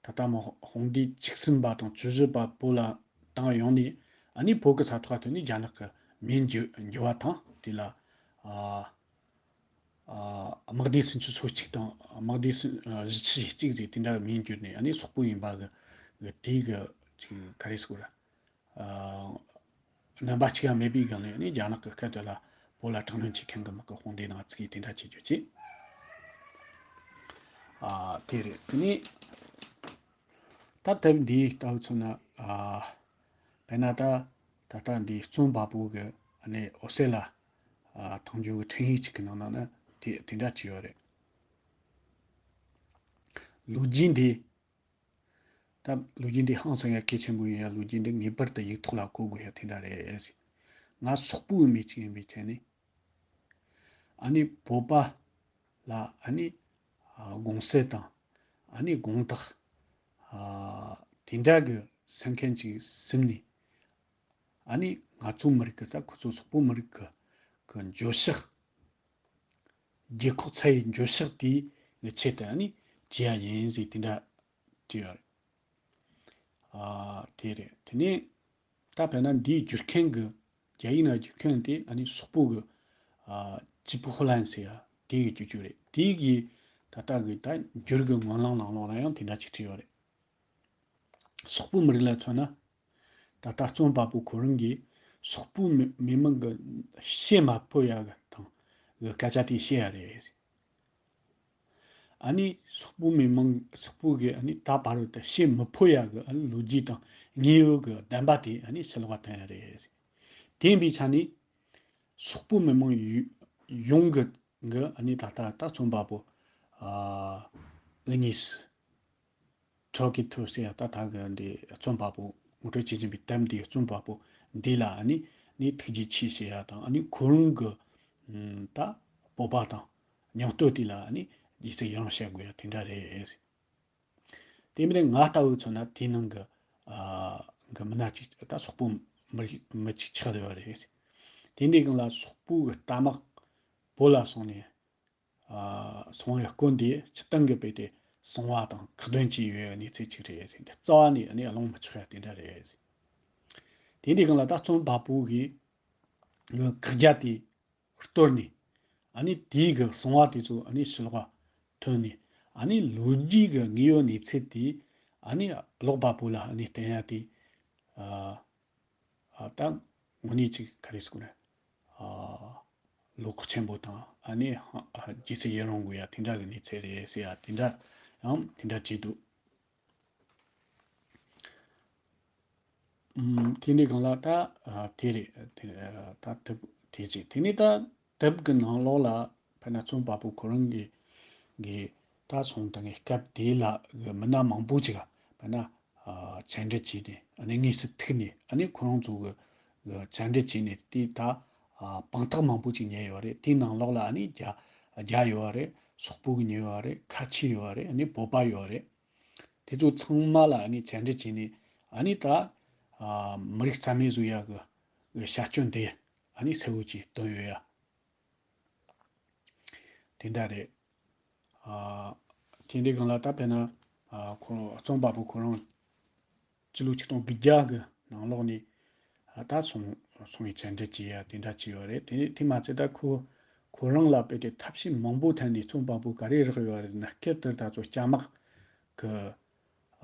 ད་ལྟ་དམག་དཔུང་སྡེ་བཅུ་གསུམ་པ་དང་བཅུ་བཞི་པ་བོད་ལ་བཏང་ཡོང་ནས། ཨ་ནི་བོད་ཀྱི་ས་ཐོག་ཐོན་ནས་རྒྱ་ནག་གི་མིང་བསྒྱུར་བསྒྱུར་བ་དང་། དེ་ལ་ཨ་ཨ་དམག་སྡེ་སུམ་ཅུ་སོ་གཅིག་དང་དམག་སྡེ་སུམ་ཨ་བཞི་བཅུ་ཞེ་གཅིག་ཟེར་དེ་འདྲ་མིང་བསྒྱུར་ནས། ཨ་ནི་སོག་པོ་ཡིན་པ་གི་གི་དེ་གི་ཅིག་ག་རེ་ཟེར་དགོས་རེད། ཨ་རྣམ་པ་གཅིག་ཡང་མེད་པའི་སྒང་ལ་ནི་རྒྱ་ནག་གི་སྐད་དོད་ལ་བོད་ལ་དྲག་གནོན་བྱེད་མཁན་གྱི་དམག་གི་དཔུང་སྡེ་ནང་བཙུགས་ཡས་དེ་འདྲ་བྱེད་རྒྱུ་བྱས། ཨ་དེ་རེད། དེ་ནས་ད་དེབ་འདི་ལྟ་བུ་མཚོན་ན། ཨ་དཔེར་ན་ད་ད་ལྟ་འདི་རྩོམ་པ་པོ་གི་ཨ་ནི་འོད་གསལ་ལ་ཨ་ཐང་ཆུང་གི་འཕྲིན་ཡིག་ཅིག་གི་ནང་ན་ནི་དེ་དེ་འདྲ་བྲིས་ཡོད་རེད། ལོ་རྒྱུས་འདི། ད་ལོ་རྒྱུས་འདི་ཧང་སང་ཡ་གལ་ཆེན་པོ་ཡིན་ཡ། ལོ་རྒྱུས་འདི་ངེས་པར་དུ་ཡིག་ཐོག་ལ་བཀོད་དགོས་ཡ་དེ་འདྲ་རེད་ཟེར། ང་སོག་པོའི་མི་གཅིག་ཡིན་པའི་ཆ་ནས། ཨ་ནི་བོད་པ་ལ་ཨ་ནི་ཨ་དགོངས་སེལ་དང་། ཨ་ནི་དགོངས་དག་ཨ་དེ་འདྲ་གི་སེམས་ཁམས་ཅིག་སེམས་ནས། ཨ་ནི་ང་ཚོ་མི་རིགས་ཀྱི་ས། ཁོ་ཚོ་སོག་པོ་མི་རིགས་ཀྱི་གི་འགྱོད་བཤགས། རྒྱལ་ཁོག་ཚ་བའི་འགྱོད་བཤགས་དེའི་ཆེད་དུ་ཨ་ནི་བྲིས་ཡ་ཡིན་ཟེར་དེ་འདྲ་བྲིས་ཡོད་རེད། ཨ་དེ་རེད། དེ་ནས་ད་དཔེར་ན་འདིའི་སྒྱུར་མཁན་གྱི། རྒྱ་ཡིག་ནང་སྒྱུར་མཁན་དེ་ཨ་ནི་སོག་པོ་གི་ཨ་ཅི་པུ་ཧོ་ལན་ཟེར་ཡ་དེ་གི་སྒྱུར་རྒྱུ་རེད། དེ་གི་ད་ལྟ་གི་ད་འགྱུར་གི་སྨོན་ལམ་ནང་ལོགས་ལ་ཡང་དེ་འདྲ་ཅིག་བྲིས་ཡོད་རེད། སོག་པོའི་མི་རིགས་ལ་མཚོན་ན། ད་ལྟ་རྩོམ་པ་པོ་ཁོ་རང་གིས་སོག་པོའི་མི་མི་མང་གི་བཤད་མ་ཕོད་ཡ་གི་དང་གི་སྐད་ཆ་དེ་བཤད་ཡ་རེད། ཨ་ནི་སོག་པོའི་མི་མང་། སོག་པོ་གི་ཨ་ནི་ད་བར་དུ་བཤད་མི་ཕོད་ཡ་གི་ཨ་ནི་ལོ་རྒྱུས་དང་དངོས་ཡོད་གི་བདེན་པ་དེ་ཨ་ནི་ཕྱི་ལོགས་ལ་ཐོན་ཡ་རེད། དེ་ཡིན་པའི་ཆ་ནས་སོག་པོའི་མི་མང་ཡོ་ཡོངས་གི་གི་ཨ་ནི་ད་ལྟ་ད་རྩོམ་པ་པོ་ཨ་ལི་ནིས། ཁྲོ་ཀི་ཐུ་ཟེར་ཡ་ད་ལྟ་གི་འདི་རྩོམ་པ་པོ། ངོ་སྤྲོད་བྱེད་བཞིན་པའི་དེབ་འདིའི་རྩོམ་པ་པོ་འདི་ལ་ཨ་ནི་ ནི་ཐུགས་རྗེ་ཆེ་ཞུ་ཡ་དང་ཨ་ནི་ཁོ་རང་གི་ཨམ་ད་སྤོབས་པ་དང་སྙིང་སྟོབས་དེ་ལ་ཨ་ནི་རྗེས་སུ་ཡི་རང་བྱེད་དགོས་ཡ་དེ་འདྲ་རེད། དེ་མིན་ནས་ང་ལྟ་བུ་མཚོན་ན་དེའི་ནང་གི་ཨ་གི་མི་སྣ་གཅིག་ད་སོག་པོ་མི་རིགས་མི་གཅིག་ཆགས་བསྡད་པ་རེད། དེ་འདྲའི་སྒང་ལ་སོག་པོའི་གི་རྟ་དམག་བོད་ལ་སོང་ནས་ཨ་སོང་བའི་སྐོར་འདི་སྤྱིར་བཏང་གི་དཔེ་དེ་གསང་བ་དང་ཁ་འདོན་བྱས་ཡོད་པའི་གནས་ཚུལ་གཅིག་རེད་ཟེར། འདི་རྩ་བ་ནས་ཨ་ནི་གླེང་མི་ཆོག་ཡ་དེ་འདྲ་རེད། དེ་འདྲའི་སྒང་ལ་ད་རྩོམ་པ་པོ་གིས་ཁག་རྒྱ་དེ་གཏོར་ནས། ཨ་ནི་དེའི་གི་གསང་བ་དེ་ཚོ་ཨ་ནི་ཕྱི་ལོགས་ལ་ཐོན་ནས། ཨ་ནི་ལོ་རྒྱུས་ཀྱི་དངོས་ཡོད་གནས་ཚུལ་དེ་ཨ་ནི་ཀློག་པ་པོ་ལ་ཨ་ནི་བསྟན་ཡ་དེ། ཨ་ཨ་ད་དངོས་གནས་ཅིག་ག་རེ་ཟེར་དགོས་རེད། ཨ་བློ་ཁོག་ཆེན་པོ་དང་ཨ་ནི་ཨ་རྗེས་སུ་ཡི་རང་དགོས་ཡ་དེ་འདྲ་གི་གནས་ཚུལ་རེད་ཟེར་ཡ་དེ་འདྲ་ཡང་དེ་འདྲ་བྲིས་འདུག་ཨུམ། དེ་འདྲའི་སྒང་ལ་ད་ཨ་དེ་རེད། དེ་ཨ་ད་དེབ་དེ་ཅིག་དེ་ནས་ད་དེབ་ཀྱི་ནང་ལོགས་ལ་དཔེར་ན་རྩོམ་པ་པོ་ཁོ་རང་གི་གི་ད་སོང་དང་གི་སྐབས་དེ་ལ་གི་མི་སྣ་མང་པོ་ཅིག་དཔེར་ན་ཨ་བཅར་འདྲི་བྱས་ནས་ཨ་ནི་དངོས་སུ་ཐུག་ནས་ཨ་ནི་ཁོ་རང་ཚོ་གི་གི་བཅར་འདྲི་བྱས་ནས་དེ་ད་ཨ་དཔང་རྟགས་མང་པོ་ཅིག་རྙེད་ཡོད་རེད། དེའི་ནང་ལོགས་ལ་ཨ་ནི་རྒྱ་རྒྱ་ཡོད་རེད། སོག་པོ་གི་ཡོད་རེད། ཁ་ཆེ་ཡོད་རེད། ཨ་ནི་བོད་པ་ཡོད་རེད། དེ་ཚོ་ཚང་མ་ལ་ཨ་ནི་བཅར་འདྲི་བྱས་ནས་ཨ་ནི་ད་ཨ་མི་རིགས་རྩ་མེད་བཟོ་ཡ་གི་གི་བྱ་སྤྱོད་འདི་ཨ་ནི་གསལ་བོ་ཅིག་སྟོན་ཡོད་ཡ། དེ་འདྲ་རེད། ཨ་དེ་འདྲའི་སྒང་ལ་ད་དཔེར་ན་ཨ་ཁོ་རྩོམ་པ་པོ་ཁོ་རང་སྤྱི་ལོ་ཆིག་སྟོང་དགུ་བརྒྱ་གི་ནང་ལོགས་ནས་ཨ་ད་སོང་སོང་བའི་བཅར་འདྲི་བྱས་ཡ་དེ་འདྲ་བྱས་ཡོད་རེད། དེ་དེ་མ་ཚད་ད་ཁོ་ཁོ་རང་ལ་དཔེ་དེ་ཐབས་ཤེས་མང་པོ་ཐད་ནས་རྩོམ་པ་པོ་ག་རེ་རག་ཡོད་རེད་ཟེར་ན། སྐབས་དེར་ད་ཚོ་སྐྱ་དམག་གི་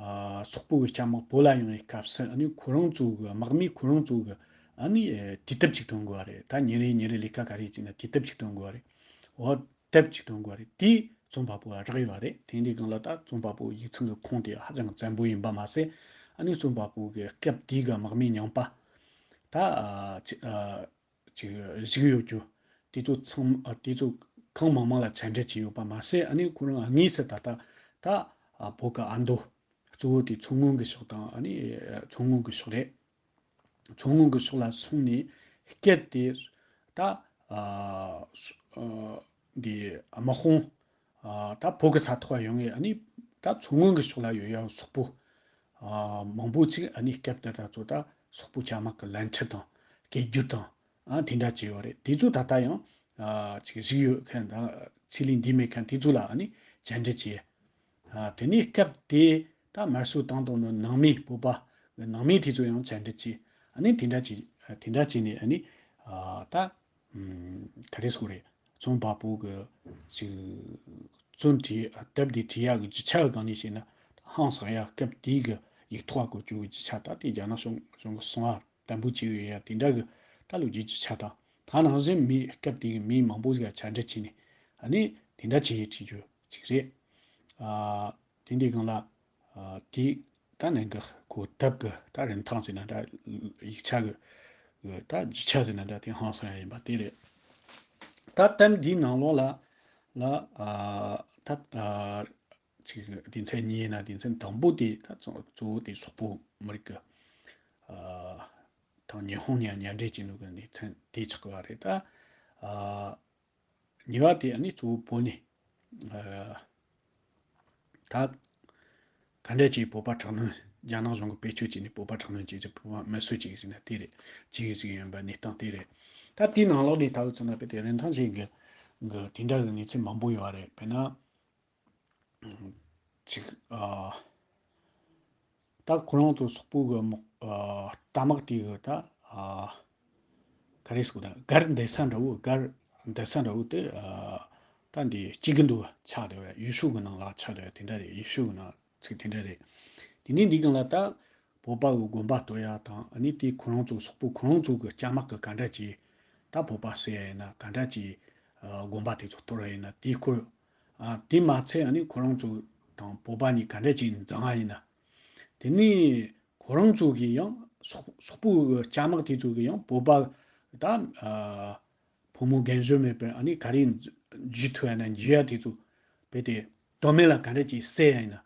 ཨ་སོག་པོ་གི་སྐྱ་དམག་བོད་ལ་ཡོང་བའི་སྐབས་སུ་ཨ་ནི་ཁོ་རང་ཚོ་གི་དམག་མི་ཁོ་རང་ཚོ་གི་ཨ་ནི་ཨེ་དུས་དེབ་ཅིག་ཐོན་དགོས་པ་རེད། ད་ཉིན་རེ་ཉིན་རེ་ལས་ཀ་ག་རེ་བྱས་ན་དུས་དེབ་ཅིག་ཐོན་དགོས་པ་རེད། འོ་དེབ་ཅིག་ཐོན་དགོས་པ་རེད། དེ་རྩོམ་པ་པོ་ལ་རག་ཡོད་པ་རེད། དེ་འདྲའི་སྒང་ལ་ད་རྩོམ་པ་པོ་ཡིག་ཚང་གི་ཁུངས་དེ་ཧ་ཅང་བཙན་པོ་ཡིན་པ་མ་ཟད། ཨ་ནི་རྩོམ་པ་པོ་གི་སྐབས་དེའི་གི་དམག་མི་རྙིང་པ་ད་ཨ་ཅི་ཨ་ཅིག་བཞུགས་ཡོད་རྒྱུ་དེ་ཚོ་ཚང་ཨ་དེ་ཚོ་གང་མང་མང་ལ་བཅར་འདྲི་བྱས་ཡོད་པ་མ་ཟད། ཨ་ནི་ཁོ་རང་དངོས་སུ་ད་ལྟ་ད་ཨ་བོད་ཀྱི་ཨ་མདོ་གཙོ་བོ་དེ་མཚོ་སྔོན་གྱི་ཕྱོགས་དང་། ཨ་ནི་མཚོ་སྔོན་གྱི་ཕྱོགས་རེད། མཚོ་སྔོན་གྱི་ཕྱོགས་ལ་སོང་ནས་སྐད་དེ་ད་ཨ་ཨ་འདི་དམག་དཔུང་ཨ་ད་བོད་ཀྱི་ས་ཐོག་ཡོང་ངེ། ཨ་ནི་ད་མཚོ་སྔོན་གྱི་ཕྱོགས་ལ་ཡོད་ཡ་སོག་པོ་ཨ་མང་པོ་ཅིག་ཨ་ནི་སྐབས་དེ་ད་ཚོ་ད་སོག་པོ་སྐྱ་དམག་གི་ལན་ཁྲིད་དང་སྐད་སྒྱུར་དང་། ཨ་དེ་འདྲ་བྱས་ཡོད་རེད། དེ་ཚོ་ད་ལྟ་ཡང་ཨ་ཅིག་བཞུགས་ཡོད་མཁན་དང་ཚེ་ལས་འདས་མེད་མཁན་དེ་ཚོ་ལ་ཨ་ནི་བཅར་འདྲི་བྱས། ཨ་དེ་ནས་སྐབས་དེ་ད་དམར་གསོད་བཏང་བཏང་ནོ་ནང་མི་བོད་པ་ནང་མི་དེ་ཚོ་ཡང་བཅར་འདྲི་བྱས། ཨ་ནི་དེ་འདྲ་བྱས་དེ་འདྲ་བྱས་ནས་ཨ་ནི་ཨ་ད་ཨམ་ག་རེ་ཟེར་དགོས་རེད། རྩོམ་པ་པོ་གི་ཅིག་རྩོམ་བྲིས་དེབ་དེ་བྲིས་ཡག་གི་རྒྱུ་ཆ་གི་སྒང་ནས་བཤད་ན་ཧང་སང་ཡ། སྐབས་དེའི་གི་ཡིག་ཐོག་གི་བཅུག་གི་རྒྱུ་ཆ་ད་དེ་རྒྱ་ནག་གཞུང་གཞུང་གི་གསང་བ་དམ་པོ་བྱས་ཡོད་ཡ་དེ་འདྲ་གི་ད་ལོ་རྒྱུས་ཀྱི་ཆ་དང་། ད་ནང་བཞིན་མི་སྐབས་དེའི་མི་མང་པོ་ཞིག་ལ་བཅར་འདྲི་བྱས་ནས་ཨ་ནི་དེ་འདྲ་བྱས་ཡོད་བྱེད་རྒྱུ་ཅིག་རེད། ཨ་དེ་འདྲའི་སྒང་ལ་ཨ་དེ་ད་ནང་གི་ཁོ་དེབ་གི་ད་རིན་ཐང་ཟེར་ན་འདྲ། ཡིག་ཆ་གི་གི་ད་རྒྱུ་ཆ་ཟེར་ན་འདྲ། དེ་ཧང་སང་ཡ་ཡིན་པ་དེ་རེད། ད་དེབ་འདིའི་ནང་ལོགས་ལ་ལ་ཨ་ད་ཨ་ཅིག་སྡེ་ཚན་གཉིས་ཡིན་ན་སྡེ་ཚན་དང་པོ་དེ་ད་གཙོ་གཙོ་བོ་དེ་སོག་པོ་མི་རིགས་ཀྱི་ཨ་དང་ཉི་ཧོང་གཉིས་མཉམ་འབྲེལ་བྱས་ནོ་གི་སྡེ་ཚན་དེ་ཆགས་ཀྱི་བ་རེད། ད་ཨ་གཉིས་པ་དེ་ཨ་ནི་གཙོ་བོ་བོད་ནས་ཨ་ད་ག་འདྲ་ཅིག་བོད་པ་དྲག་གནོན། རྒྱ་ནག་གཞུང་གིས་བེད་སྤྱོད་བྱས་ནས་བོད་པ་དྲག་གནོན་བྱས་ཀྱི་བོད་པ་མི་གསོད་ཅིག་ཟེར་ན་དེ་རེད། ཅིག་ཅིག་ཡིན་པ་གནས་སྟངས་དེ་རེད། ད་དེའི་ནང་ལོགས་ནས་ད་འུ་ཚོ་ན་དཔེ་དེ་རིན་ཐང་ཅན་གྱི་གི་དེ་འདྲ་གི་གནས་ཚུལ་མང་པོ་ཡོད་རེད། དཔེར་ན། ཅིག་ཨ། ད་ཁོ་རང་ཚོ་སོག་པོ་གི་དམག་ཨ་རྟ་དམག་དེ་གི་ད་ཨ་ག་རེ་ཟེར་དགོས་ད། སྒར་འདི་ས་འདྲ་བོ། སྒར་འདི་ས་འདྲ་བོ་དེ་ཨ་ད་འདི་སྐྱིད་ཀྱི་འདུག་ཆགས་བསྡད་པ། ཡུལ་ཤུལ་གི་ནང་ལ་ཆགས་བསྡད་པ་དེ་འདྲ་རེད། ཡུལ་ཤུལ་གི་ནང་ཚིག་དེ་འདྲ་རེད། དེ་ནས་འདི་གང་ལ་ད་བོད་པ་གི་དགོན་པ་གཏོར་ཡ་དང་། ཨ་ནི་དེ་ཁོ་རང་ཚོ་སོག་པོ་ཁོ་རང་ཚོ་གི་སྐྱ་དམག་གི་ག་འདྲ་ཅིག་ད་བོད་པ་བསད་ཡ་ཡིན་ན། ག་འདྲ་ཅིག་ཨ་དགོན་པ་དེ་ཚོ་གཏོར་ཡ་ཡིན་ན་དེའི་སྐོར། ཨ་དེ་མ་ཚད་ཨ་ནི་ཁོ་རང་ཚོ་དང་བོད་པ་གཉིས་ག་འདྲ་ཅིག་འཛིང་ཡ་ཡིན་ན། དེ་ནས་ཁོ་རང་ཚོ་གིས་ཡང་སོག་སོག་པོ་གི་སྐྱ་དམག་དེ་ཚོ་གིས་ཡང་བོད་པ་ད་ཨ་ཕོ་མོ་རྒན་གཞོན་མེད་པར་ཨ་ནི་ག་རེ་འཇུ་ཐུབ་ཡ་ན་འཇུ་ཡ་དེ་ཚོ་བས་ཏེ་དོན་མེད་ལ་ག་འདྲ་ཅིག་བསད་ཡ་ཡིན་ན།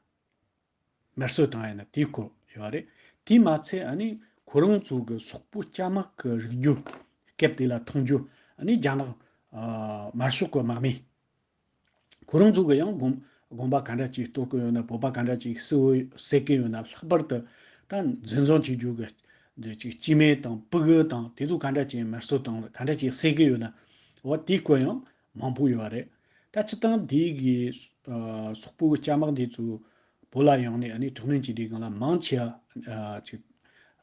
དམར་གསོད་བཏང་ཡ་ཡིན་ན་དེའི་སྐོར་ཡོད་རེད། དེ་མ་ཚད་ཨ་ནི་ ཁོ་རང་ཚོ་གི་སོག་པོ་སྐྱ་དམག་གི་རིག་རྒྱུ། སྐབས་དེ་ལ་མཐོང་རྒྱུ་ཨ་ནི་རྒྱ་ནག་ཨ་དམར་ཤོག་གི་དམག་མི། ཁོ་རང་ཚོ་གི་ཡང་དགོན་དགོན་པ་ག་འདྲ་ཅིག་གཏོར་གི་ཡོད་ན། བོད་པ་ག་འདྲ་ཅིག་གསོད་གསོད་གི་ཡོད་ན། ལྷག་པར་དུ་ད་འཛིན་བཟུང་བྱེད་རྒྱུ་གི་འདི་ཅིག་སྐྱེ་དམན་དང་ཕྲུ་གུ་དང་དེ་ཚོ་ག་འདྲ་ཅིག་དམར་གསོད་དང་ག་འདྲ་ཅིག་བསད་གི་ཡོད་ན། འོ་དེའི་སྐོར་ཡང་མང་པོ་ཡོད་རེད། ད་སྤྱིར་བཏང་དེའི་གི་ཨ་སོག་པོའི་སྐྱ་དམག་འདི་ཚོ་བོད་ལ་ཡོང་ནས་ཨ་ནི་དྲག་གནོན་བྱེད་དུས་སྒང་ལ་མང་ཆེ་བ་ཨ་ཅིག་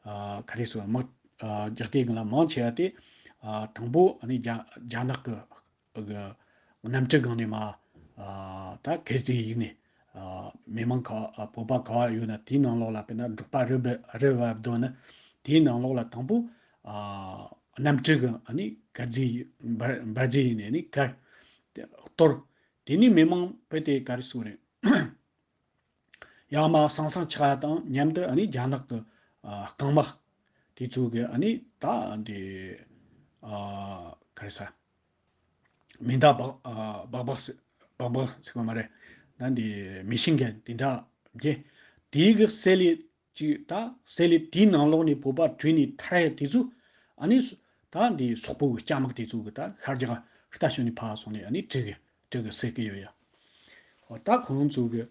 ཨ་ག་རེ་ཟེར་དམག་ཨ་རྒྱག་དུས་སྒང་ལ་མང་ཆེ་བ་དེ་ཨ་དང་པོ་ཨ་ནི་རྒྱ་རྒྱ་ནག་གི་གི་གནམ་གྲུ་སྒང་ནས་མར་ཨ་ད་སྐད་ཅིག་གཡུགས་ནས་ཨ་མི་མང་ག་ཨ་བོད་པ་ག་བ་ཡོད་ན་དེའི་ནང་ལོགས་ལ། དཔེར་ན་འབྲོག་པ་རི་བ་རི་བ་བརྡོལ་ན་དེའི་ནང་ལོགས་ལ་དང་པོ་ཨ་གནམ་གྲུ་གི་ཨ་ནི་གར་རྫས་འབར་འབར་རྫས་ཡིན་ནས་ཨ་ནི་གར་གཏོར། དེ་ནས་མི་མང་དཔེ་དེ་ག་རེ་ཟེར་རེད། ཡང་མར་སང་སང་ཆགས་ཡ་དང་མཉམ་དུ་ཨ་ནི་རྒྱ་ནག་གི་ཨ་རྐང་དམག་དེ་ཚོ་གི་ཨ་ནི་ད་འདི་ཨ་ག་རེ་ཟ། མེ་མདའ་སྦག་ཨ་སྦག་སྦག་ཟེར་སྦག་སྦག་ཟེར་གོ་མ་རེད། ད་འདི་མེ་ཤིན་གན་དེ་འདྲ་རྒྱག་དེའི་གི་བསད་ལས་ཅིག་ད་བསད་ལས་དེའི་ནང་ལོགས་ནས་བོད་པ་བྲོས་ནས་ཐར་ཡ་དེ་ཚོ་ཨ་ནི་ད་འདི་སོག་པོ་གི་སྐྱ་དམག་དེ་ཚོ་གི་ད་ཤར་རྒྱག་རྟ་ཞོན་ནས་ཕར་སོང་ནས་ཨ་ནི་གྲི་གི་གྲི་གི་བསད་གི་ཡོད་ཡ། འོ་ད་ཁོང་ཚོ་གི་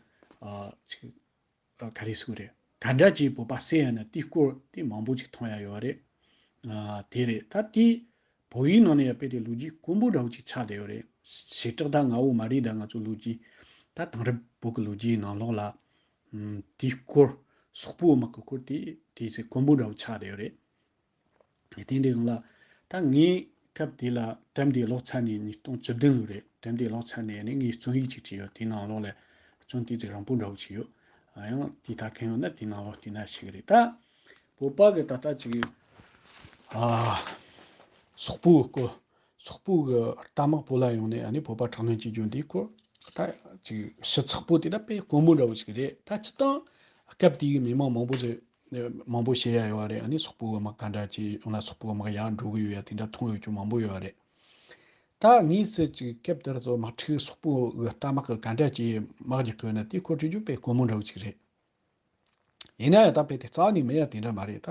ཨ་ཅིག་ཨ་ག་རེ་ཟེར་དགོས་རེད། ག་འདྲ་ཅིག་བོད་པ་བསད་ཡ་ན་དེའི་སྐོར་དེ་མང་པོ་ཅིག་མཐོང་ཡ་ཡོད་རེད། ཨ་དེ་རེད། ད་དེ་བོད་ཡིག་ནང་ནས་ཡང་དཔེ་དེ་ལོ་རྒྱུས་དཀོན་པོ་འདྲ་བོ་ཅིག་ཆགས་བསྡད་ཡོད་རེད། བྱེ་བྲག་ད་ང་བོ་མ་རེད། ད་ང་ཚོ་ལོ་རྒྱུས་ད་དེང་རབས་བོད་ཀྱི་ལོ་རྒྱུས་ནང་ལོགས་ལ་ཨམ་དེའི་སྐོར་སོག་པོའི་དམག་གི་སྐོར་དེ་དེ་ཚེ་དཀོན་པོ་འདྲ་བོ་ཆགས་བསྡད་ཡོད་རེད། དེ་འདྲའི་ངང་ལ་ད་ངའི་སྐབས་དེ་ལ་དྲན་དེ་ལོག་ཚར་ནས། ཉིས་སྟོང་བཅུ་བདུན་ལོ་རེད། དྲན་དེ་ལོག་ཚར་ནས་ནི་ངས་རྩོམ་ཡིག་ཅིག་བྲིས་ཡོད། དེའི་ནང་ལོགས་ལ་རྩོམ་དེ་ཚིག་རིང་པོ་འདྲ་བོ་ཅིག་ཡོད། ཨ་ཡང་དེ་ལྟ་མཁན་ཡོད་ན་དེའི་ནང་ལོགས་བལྟས་ན་ཤེས་ཀྱི་རེད། ད་བོད་པ་གི་ད་ལྟ་ཅིག་ཨ་སོག་པོའི་སྐོར། སོག་པོ་གི་རྟ་དམག་བོད་ལ་ཡོང་ནས་ཨ་ནི་བོད་པ་དྲག་གནོན་བྱེད་རྒྱུ་འདིའི་སྐོར་ད་ཅིག་ཞིབ་ཚགས་པོ་དེ་ད་དཔེ་དཀོན་པོ་འདྲ་བོ་ཞིག་རེད། ད་སྤྱིར་བཏང་སྐབས་དེའི་མི་མང་མང་པོ་ཞིག་མང་པོ་བཤད་ཡ་ཡོད་རེད། ཨ་ནི་སོག་པོ་གི་དམག་ག་འདྲ་ཅིག་ཡོང་ན་སོག་པོ་གི་དམག་ཡར་འགྲོ་གི་ཡོད་ཡ་དེ་འདྲ་མཐོང་ཡོད་རྒྱུ་མང་པོ་ཡོད་རེད། ད་ངས་ཟེར་ཅིག་སྐབས་དེར་ཚོ་དམག་འཁྲུག་སོག་པོ་གི་རྟ་དམག་གི་ག་འདྲ་ཅིག་དམག་རྒྱག་གི་ཡོད་ན་དེའི་སྐོར་བྲིས་རྒྱུ་དཔེ་དཀོན་པོ་འདྲ་བོ་ཞིག་རེད། ཡིན་ན་ཡང་ད་དཔེ་དེ་རྩ་བ་ནས་མེད་ཡ་དེ་འདྲ་མ་རེད། ད་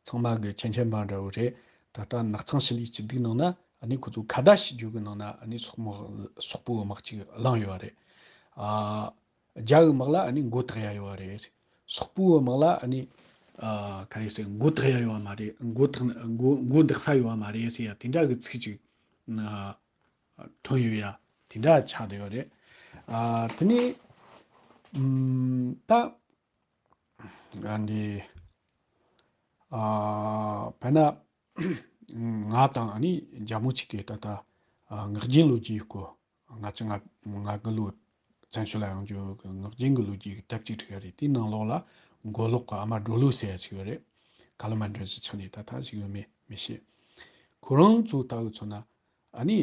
ཚང་མ་གི་མཁྱེན་མཁྱེན་པ་འདྲ་བོ་རེད། ད་ལྟ་ནག་ཚང་ཞི་ལིའི་སྐྱིད་སྡུག་ནང་ན་ཨ་ནི་ཁོ་ཚོ་ཁ་བརྡ་བྱེད་རྒྱུ་གི་ནང་ན་ཨ་ནི་སོག་དམག་སོག་པོའི་དམག་ཅིག་བླངས་ཡོད་རེད། ཨ་རྒྱ་གི་དམག་ལ་ཨ་ནི་མགོ་བཏགས་ཡ་ཡོད་རེད། སོག་པོའི་དམག་ལ་ཨ་ནི་ཨ་ག་རེ་ཟེར། མགོ་བཏགས་ཡ་ཡོད་མ་རེད། མགོ་བཏགས་མགོ་མགོ་འདེགས་ས་ཡོད་མ་རེད་ཟེར་ཡ་དེ་འདྲ་གི་ཚིག་ཅིག་ཨ་ཐོན་ཡོད་ཡ་དེ་འདྲ་ཆགས་བསྡད་ཡོད་རེད། ཨ་དེ་ནས་ཨམ་ད་ཨ་འདི་ཨ་དཔེར་ན་ང་དང་ཨ་ནི་རྒྱ་མོ་གཅིག་གིས་ད་ལྟ་ཨ་ངག་རྒྱུན་ལོ་རྒྱུས་སྐོར། ང་ཚོ་ང་ང་དགུང་ལོ་བཙན་བྱོལ་ལ་ཡོང་རྒྱུ་གི་ངག་རྒྱུན་གྱི་ལོ་རྒྱུས་ཀྱི་དེབ་ཅིག་བྲིས་ཡོད་རེད། དེའི་ནང་ལོགས་ལ་མགོ་ལོག་གི་ཨ་མ་སྒྲོ་ལོ་ཟེར་ཡ་ཅིག་ཡོད་རེད། ག་ལ་མ་འདྲ་ཞིག་ཆགས་ནས་ད་ལྟ་ཞིག་ཡོད་མེད་མི་ཤེས། ཁོ་རང་ཚོ་ལྟ་བུ་མཚོན་ན་ཨ་ནི་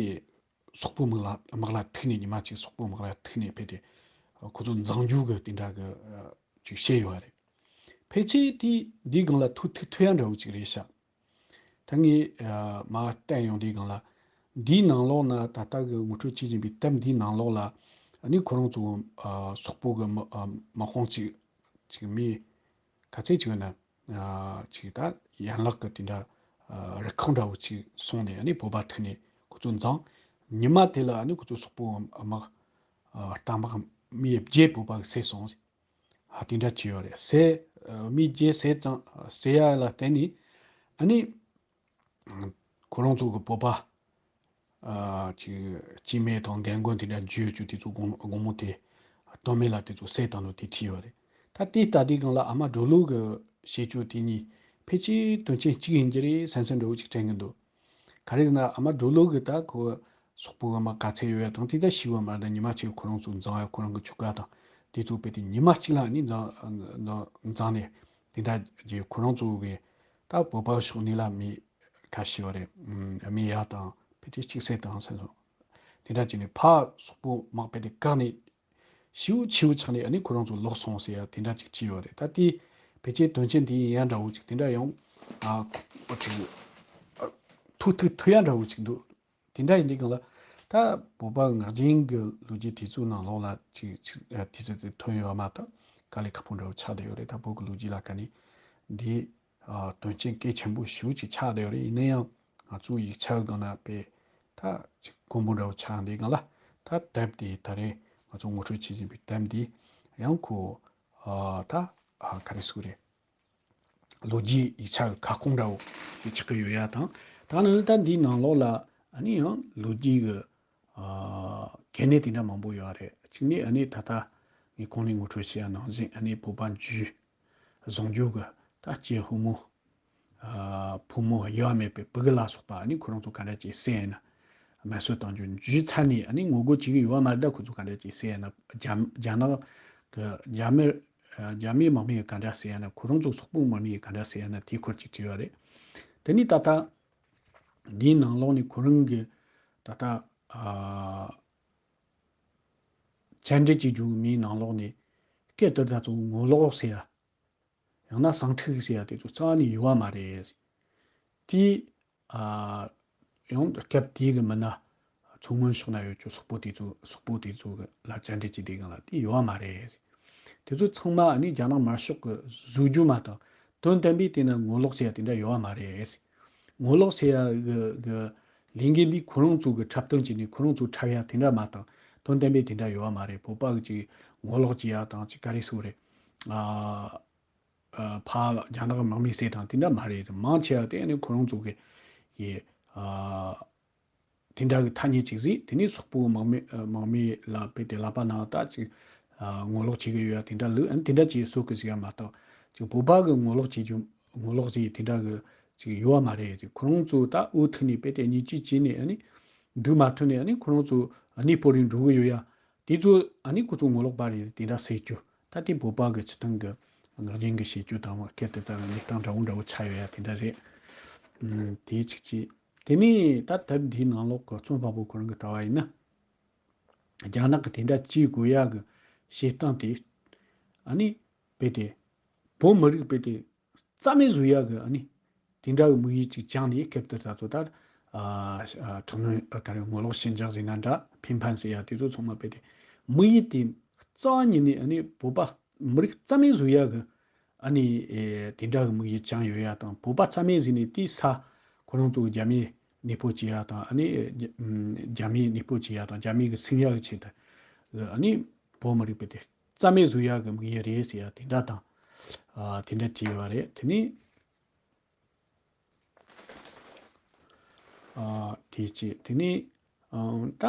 སོག་པོ་དམག་ལ་དམག་ལ་ཐུག་ནས། ཉི་མ་གཅིག་སོག་པོ་དམག་ལ་ཐུག་ནས་ཕེབས་ཏེ་ཁོ་ཚོ་འཛིང་རྒྱུ་གི་དེ་འདྲ་གི་ཅིག་བཤད་ཡོད་རེད། ཕལ་ཆེར་དེ་འདིའི་སྒང་ལ་ཐུག་ཐུག་ཐུག་ཡ་འདྲ་བོ་ཅིག་རེད་ཤག་ད་ངས་ཨ་མར་བལྟས་ཡོང་དུས་སྒང་ལ་འདིའི་ནང་ལོགས་ན་ད་ལྟ་གི་ངོ་སྤྲོད་བྱེད་བཞིན་པའི་དེབ་འདིའི་ནང་ལོགས་ལ་ཨ་ནི་ཁོ་རང་ཚོ་ཨ་སོག་པོ་གི་དམག་ཨ་དམག་དཔུང་ཅིག་ཅིག་མི་ག་ཚད་ཅིག་ཡོད་ན། ཨ་ཅིག་ད་ཡན་ལག་གི་དེ་འདྲ་ཨ་རུ་ཁག་འདྲ་བོ་ཅིག་སོང་ནས་ཨ་ནི་བོད་པ་ཐུག་ནས་ཁོ་ཚོ་འཛིང་། ཉི་མ་དེ་ལ་ཨ་ནི་ཁོ་ཚོ་སོག་པོ་དམག་ཨ་རྟ་དམག་མི་བརྒྱད་བོད་པ་གིས་བསད་སོང་། ཨ་དེ་འདྲ་བྱས་ཡོད་རེད། བསད་ཨ་མི་བརྒྱད་བསད་ཙང་བསད་ཡ་ལ་བརྟེན་ནས་ཨ་ནི་ཁོ་རང་ཚོ་གི་བོད་པ་ཨ་ཅིག་སྐྱེ་དམན་དང་རྒན་རྒོན་དེ་འདྲ་འཇུས་ཡོད་རྒྱུ་དེ་ཚོ་དགོང་དགོང་མོ་དེ་སྟོད་སྨད་ལ་དེ་ཚོ་བསད་བཏང་ནོ་དེ་བྲིས་ཡོད་རེད། ད་དེ་ལྟ་དུས་སྒང་ལ་ཨ་མ་སྒྲོ་ལོ་གི་བཤད་རྒྱུ་དེ་གཉིས་ཕལ་ཆེར་དོན་ཚན་གཅིག་ཡིན་གྱི་རེད་བསམ་བསམ་འདྲ་བོ་ཅིག་དྲན་གྱི་འདུག་ག་རེ་ཟེར་ན་ཨ་མ་སྒྲོ་ལོ་གི་ད་ཁོ་སོག་པོ་གི་དམག་ག་ཚད་ཡོད་ཡ་དང་དེ་ད་ཤེས་པ་མ་རེད། ད་ཉི་མ་གཅིག་ཁོ་རང་ཚོ་འཛིང་ཡ་ཁོ་རང་གི་ཆོལ་ཁ་དང་དེ་ཚོ་དཔེ་དེ་ཉི་མ་གཅིག་ལ་ནི་འཛིང་འཛིང་འཛིང་ནས་དེ་འདྲ་རྒྱུ་ཁོ་རང་ཚོ་གི་ད་བོད་པ་ཕྱོགས་གཉིས་ལ་མི་ཁ་ཤས་པ་རེད། ཨ་མི་ཡ་དང་ཕལ་ཆེར་གཅིག་བསད་དང་ཟེར་སོང་། དེ་འདྲ་བྱས་ནས་ཕར་སོག་པོ་དམག་དཔེ་དེ་བཀག་ནས་ཤིའུ་ཆིའུ་ཆགས་ནས་ཨ་ནི་ཁོ་རང་ཚོ་ལོག་སོང་ཟེར་ཡ་དེ་འདྲ་ཅིག་བྲིས་ཡོད་རེད། ད་དེ་ཕལ་ཆེར་དོན་ཆེན་དེ་ཡིན་ཡ་འདྲ་བོ་ཅིག་དེ་འདྲ་ཡང་ཨ་ཨ་ཅིག་ཨ་ཐུག་ཐུག་ཐུག་ཡ་འདྲ་བོ་ཅིག་འདུག་དེ་འདྲ་ཡིན་དུས་སྒང་ལ་ད་བོད་པ་ངག་རྒྱུན་གྱི་ལོ་རྒྱུས་དེ་ཚོའི་ནང་ལོགས་ལ་ཅིག་ཅིག་ཨ་དེ་ཚོ་དེ་ཐོན་ཡོད་མ་གཏོགས་དཀའ་ལས་ཁག་པོ་འདྲ་བོ་ཆགས་བསྡད་ཡོད་རེད། ད་བོད་ཀྱི་ལོ་རྒྱུས་ལ་ཁ་ནས་འདི་ ཨ་དོན་རྐྱེན་གལ་ཆེན་པོ་ཞེ་པོ་ཅིག་ཆགས་བསྡད་ཡོད་རེད། ཡིན་ན་ཡང་ང་ཚོ་ཡིག་ཆ་གི་སྒང་ན་དཔེ་ད་ཅིག་དཀོན་པོ་འདྲ་བོ་ཆགས་འདི་སྒང་ལ། ད་དེབ་དེ་ད་རེས་ང་ཚོ་ངོ་སྤྲོད་བྱེད་བཞིན་པའི་དེབ་འདི་ཡང་ཁོ་ཨ་ད་ཨ་ག་རེ་ཟེར་དགོས་རེད། ལོ་རྒྱུས་ཡིག་ཆ་གི་ཁ་སྐོང་འདྲ་བོ་དེ་ཆགས་ཀྱི་ཡོད་ཡ་དང་། ད་ནི་ད་འདིའི་ནང་ལོགས་ལ་ཨ་ནི་ཡང་ལོ་རྒྱུས་གི་ཨ་གལ་གནད་དེ་འདྲ་མང་པོ་ཡོད་རེད། གཅིག་ནས་ཨ་ནི་ད་ལྟ་ངས་གོང་ནས་ངོ་སྤྲོད་བྱས་ཡ་ནང་བཞིན། ཨ་ནི་བོད་པ་འཇུ་བཟུང་རྒྱུ་གི་ད་སྐྱེས་ཕོ་མོ། ཨ་ཕོ་མོ་ཡོད་མེད་པའི་ཕྲུ་གུ་ལ་སོགས་པ། ཨ་ནི་ཁོ་རང་ཚོ་ག་འདྲ་ཅིག་བསད་ཡིན་ན། དམར་གསོད་བཏང་རྒྱུ་འཇུ་ཚར་ནས་ཨ་ནི་ངོ་རྒོལ་བྱེད་ཀྱི་ཡོད་མ་རེད། ད་ཁོ་ཚོ་ག་འདྲ་ཅིག་བསད་ཡིན་ན། རྒྱ་རྒྱ་ནག་གི་རྒྱ་མི་རྒྱ་མིའི་དམག་མིས་ག་འདྲ་བསད་ཡིན་ན། ཁོ་རང་ཚོ་སོག་པོའི་དམག་མིས་ག་འདྲ་བསད་ཡིན་ན། དེའི་སྐོར་ཅིག་བྲིས་པ་རེད། དེ་ནས་ད་ལྟ་འདིའི་ནང་ལོགས་ནས་ཁོ་རང་གི་ད་ལྟ་ཨ་བཅར་འདྲི་བྱེད་རྒྱུ་མིའི་ནང་ལོགས་ནས་སྐད་དེ་ད་ཚོ་ངོ་ལོག་ཟེར་ཡ། ཡང་ན་ཟིང་འཁྲུག་ཟེར་ཡ་དེ་ཚོ་རྩ་བ་ནས་ཡོད་པ་མ་རེད། དེ་ཨ་ཡང་སྐབས་དེའི་གི་མི་སྣ་མཚོ་སྔོན་ཕྱོགས་ན་ཡོད་རྒྱུ་སོག་པོ་དེ་ཚོ། སོག་པོ་དེ་ཚོ་གི་ལ་བཅར་འདྲི་བྱེད་དུས་སྒང་ལ་དེ་ཡོད་པ་མ་རེད། དེ་ཚོ་ཚང་མ་ཨ་ནི་རྒྱ་ནག་དམར་ཤོག་གི་བཟོ་རྒྱུ་མ་གཏོགས། དོན་དམ་པའི་དེ་ན་ངོ་ལོག་ཟེར་ཡ་དེ་འདྲ་ཡོད་པ་མ་རེད། ངོ་ལོག་ཟེར་ཡ་གི་གི་ལས་འགན་འདི་ཁོ་རང་ཚོ་གི་འཁྲབ་སྟོན་བྱས་ནས་ཁོ་རང་ཚོ་འཁྲབ་ཡ་དེ་འདྲ་མ་གཏོགས། དོན་དམ་པའི་དེ་འདྲ་ཡོད་པ་མ་རེད། བོད་པ་གི་ཅིག་ངོ་ལོག་བྱེད་ཡ་དང་ཅིག་ག་རེ་ཟེར་དགོས་རེད། ཨ། ཨ་ཕ་རྒྱ་ནག་གི་དམག་མི་བསད་དང་དེ་འདྲ་མ་རེད། མང་ཆེ་བ་དེ་ནི་ཁོ་རང་ཚོ་གི་ཡི་ཨ་དེ་འདྲ་གི་ཐ་སྙད་ཅིག་བཟོས། དེ་ནས་སོག་པོའི་དམག་མི་ཨ་དམག་མི་ལ་དཔེ་དེ་ལག་པ་ནང་ད་ཅིག་ཨ་ངོ་ལོག་བྱེད་ཀྱི་ཡོད་ཡ་དེ་འདྲ་ལུགས། ཨ་ནི་དེ་འདྲ་ཅིག་བཟོ་གི་ཟིག་ཡ་མ་གཏོགས། ཅིག་བོད་པ་གི་ངོ་ལོག་བྱེད་རྒྱུ་ངོ་ལོག་ཟིག་དེ་འདྲ་གི་ཅིག་ཡོད་པ་མ་རེད། ཅིག་ཁོ་རང་ཚོ་ད་འུ་ཐུག་ནས་དཔེ་དེ་ཉེས་ཆད་བྱས་ནས་ཨ་ནི་འདུག་མ་ཐུབ་ནས། ཨ་ནི་ཁོ་རང་ཚོ་གནས་སྤོ་རེ་འགྲོ་གི་ཡོད་ཡ། དེ་ཚོ་ཨ་ནི་ཁོ་ཚོ་ངོ་ལོག་པ་རེད་དེ་འདྲ་ཟེར་རྒྱུ། ད་དེ་བོད་པ་གི་སྤྱི་བཏང་གི་ངག་རྒྱུན་གི་བཤད་རྒྱུ་དང་། སྐད་དེ་ལྟ་བུ་གནས་སྟངས་འདྲ་བོ་འདྲ་བོ་ཆགས་ཡོད་ཡ་དེ་འདྲ་རེད། ཨུམ། དེ་གཅིག་བྱས། དེ་ནས་ད་དེབ་འདིའི་ནང་ལོགས་གི་རྩོམ་པ་པོ་ཁོ་རང་གི་ལྟ་བ་ཡིན་ན། རྒྱ་ནག་གི་དེ་འདྲ་བྱེད་དགོས་ཡ་གི་བྱེད་སྟངས་དེ་ཨ་ནི་དཔེ་དེ་བོད་མི་རིགས་དཔེ་དེ་རྩ་མེད་བཟོ་ཡ་གི་ཨ་ནི་དེ་འདྲ་གི་དམིགས་ཡུལ་ཅིག་བཅངས་ནས། སྐབས་དེར་ད་ཚོ་ད་ཨ་ཨ་དྲག་གནོན་ཨ་ག་རེ་ངོ་ལོག་ཞི་འཇགས་ཟེར་ན་འདྲ། ཕན་ཕན་ཟེར་ཡ་དེ་ཚོ་ཚང་མ་དཔེ་དེ་དམིགས་ཡུལ་དེ་རྩ་བ་ཉིད་ནས་ཨ་ནི་བོད་པ་མི་རིགས་རྩ་མེད་བཟོ་ཡ་གི་ཨ་ནི་ཨེ་དེ་འདྲ་གི་དམིགས་ཡུལ་བཅངས་ཡོད་ཡ་དང་། བོད་པ་རྩ་མེད་ཟེར་ནས་དེའི་ས་ཁོ་རང་ཚོ་རྒྱ་མིས་གནས་སྤོ་བྱེད་ཡ་དང་། ཨ་ནི་རྒྱ་རྒྱ་མིས་གནས་སྤོ་བྱེད་ཡ་དང་རྒྱ་མི་གི་སྲུང་ཡ་གི་ཆེད་དུ་ཨ་ནི་བོད་མི་རིགས་དཔེ་དེ་རྩ་མེད་བཟོ་ཡ་གི་དམིགས་ཡུལ་རེད་ཟེར་ཡ་དེ་འདྲ་དང་། ཨ་དེ་འདྲ་བྲིས་ཡོད་པ་རེད། དེ་ནས་ཨ་དེ་བྱས། དེ་ནས་ཨ་ད་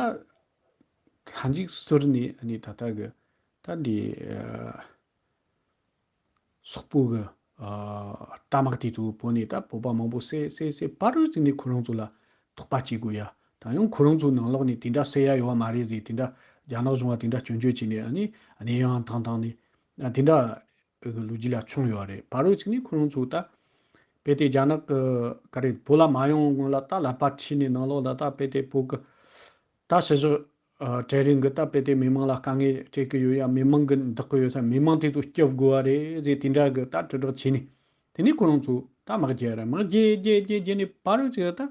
ལྷན་ཅིག་ཟུར་ནས་ཨ་ནི་ད་ལྟ་གི་ད་འདི་ཨ་སོག་པོ་གི་ཨ་རྟ་དམག་དེ་ཚོ་བོད་ནས་ད་བོད་པ་མང་པོ་བསད་བསད་བསད། ཕ་རོལ་ཅིག་ནས་ཁོ་རང་ཚོ་ལ་དོགས་པ་སྐྱེ་དགོས་ཡ་དང་། ཡང་ཁོ་རང་ཚོའི་ནང་ལོགས་ནས་དེ་འདྲ་བསད་ཡ་ཡོད་པ་མ་རེད་ཟེར། དེ་འདྲ་རྒྱ་ནག་གཞུང་བ་དེ་འདྲ་སྐྱོན་བརྗོད་བྱས་ནས་ཨ་ནི་གནས་དབྱུང་བཏང་བཏང་ནས་ཨ་དེ་འདྲ་གི་ལོ་རྒྱུས་ལ་བྱུང་ཡོད་རེད། ཕ་རོལ་ཅིག་ནས་ཁོ་རང་ཚོ་ད་དཔེ་དེ་རྒྱ་ནག་གི་ག་རེ་བོད་ལ་མ་ཡོང་སྔོན་ལ་ད་ལག་པ་ཁྲིད་ནས་ནང་ལོགས་ལ་ད་དཔེ་དེ་བོད་གི་ད་ཕྱི་ཕྱོགས་ཨ་གྲལ་རིམ་གི་ད་དཔེ་དེ་མི་མང་ལ་དཀའ་ངལ་སྤྲད་གི་ཡོད་ཡ། མི་མང་གི་འདག་གི་ཡོད་ས། མི་མང་དེ་ཚོ་སྐྱོབ་དགོས་པ་རེད་ཟེར་དེ་འདྲ་གི་ད་དྲིལ་བསྒྲགས་བྱས་ནས། དེ་ནས་ཁོ་རང་ཚོ་ད་དམག་རྒྱག་ར་དམག་རྒྱག་རྒྱག་རྒྱག་རྒྱག་ནས་ཕ་རོལ་ཅིག་ད་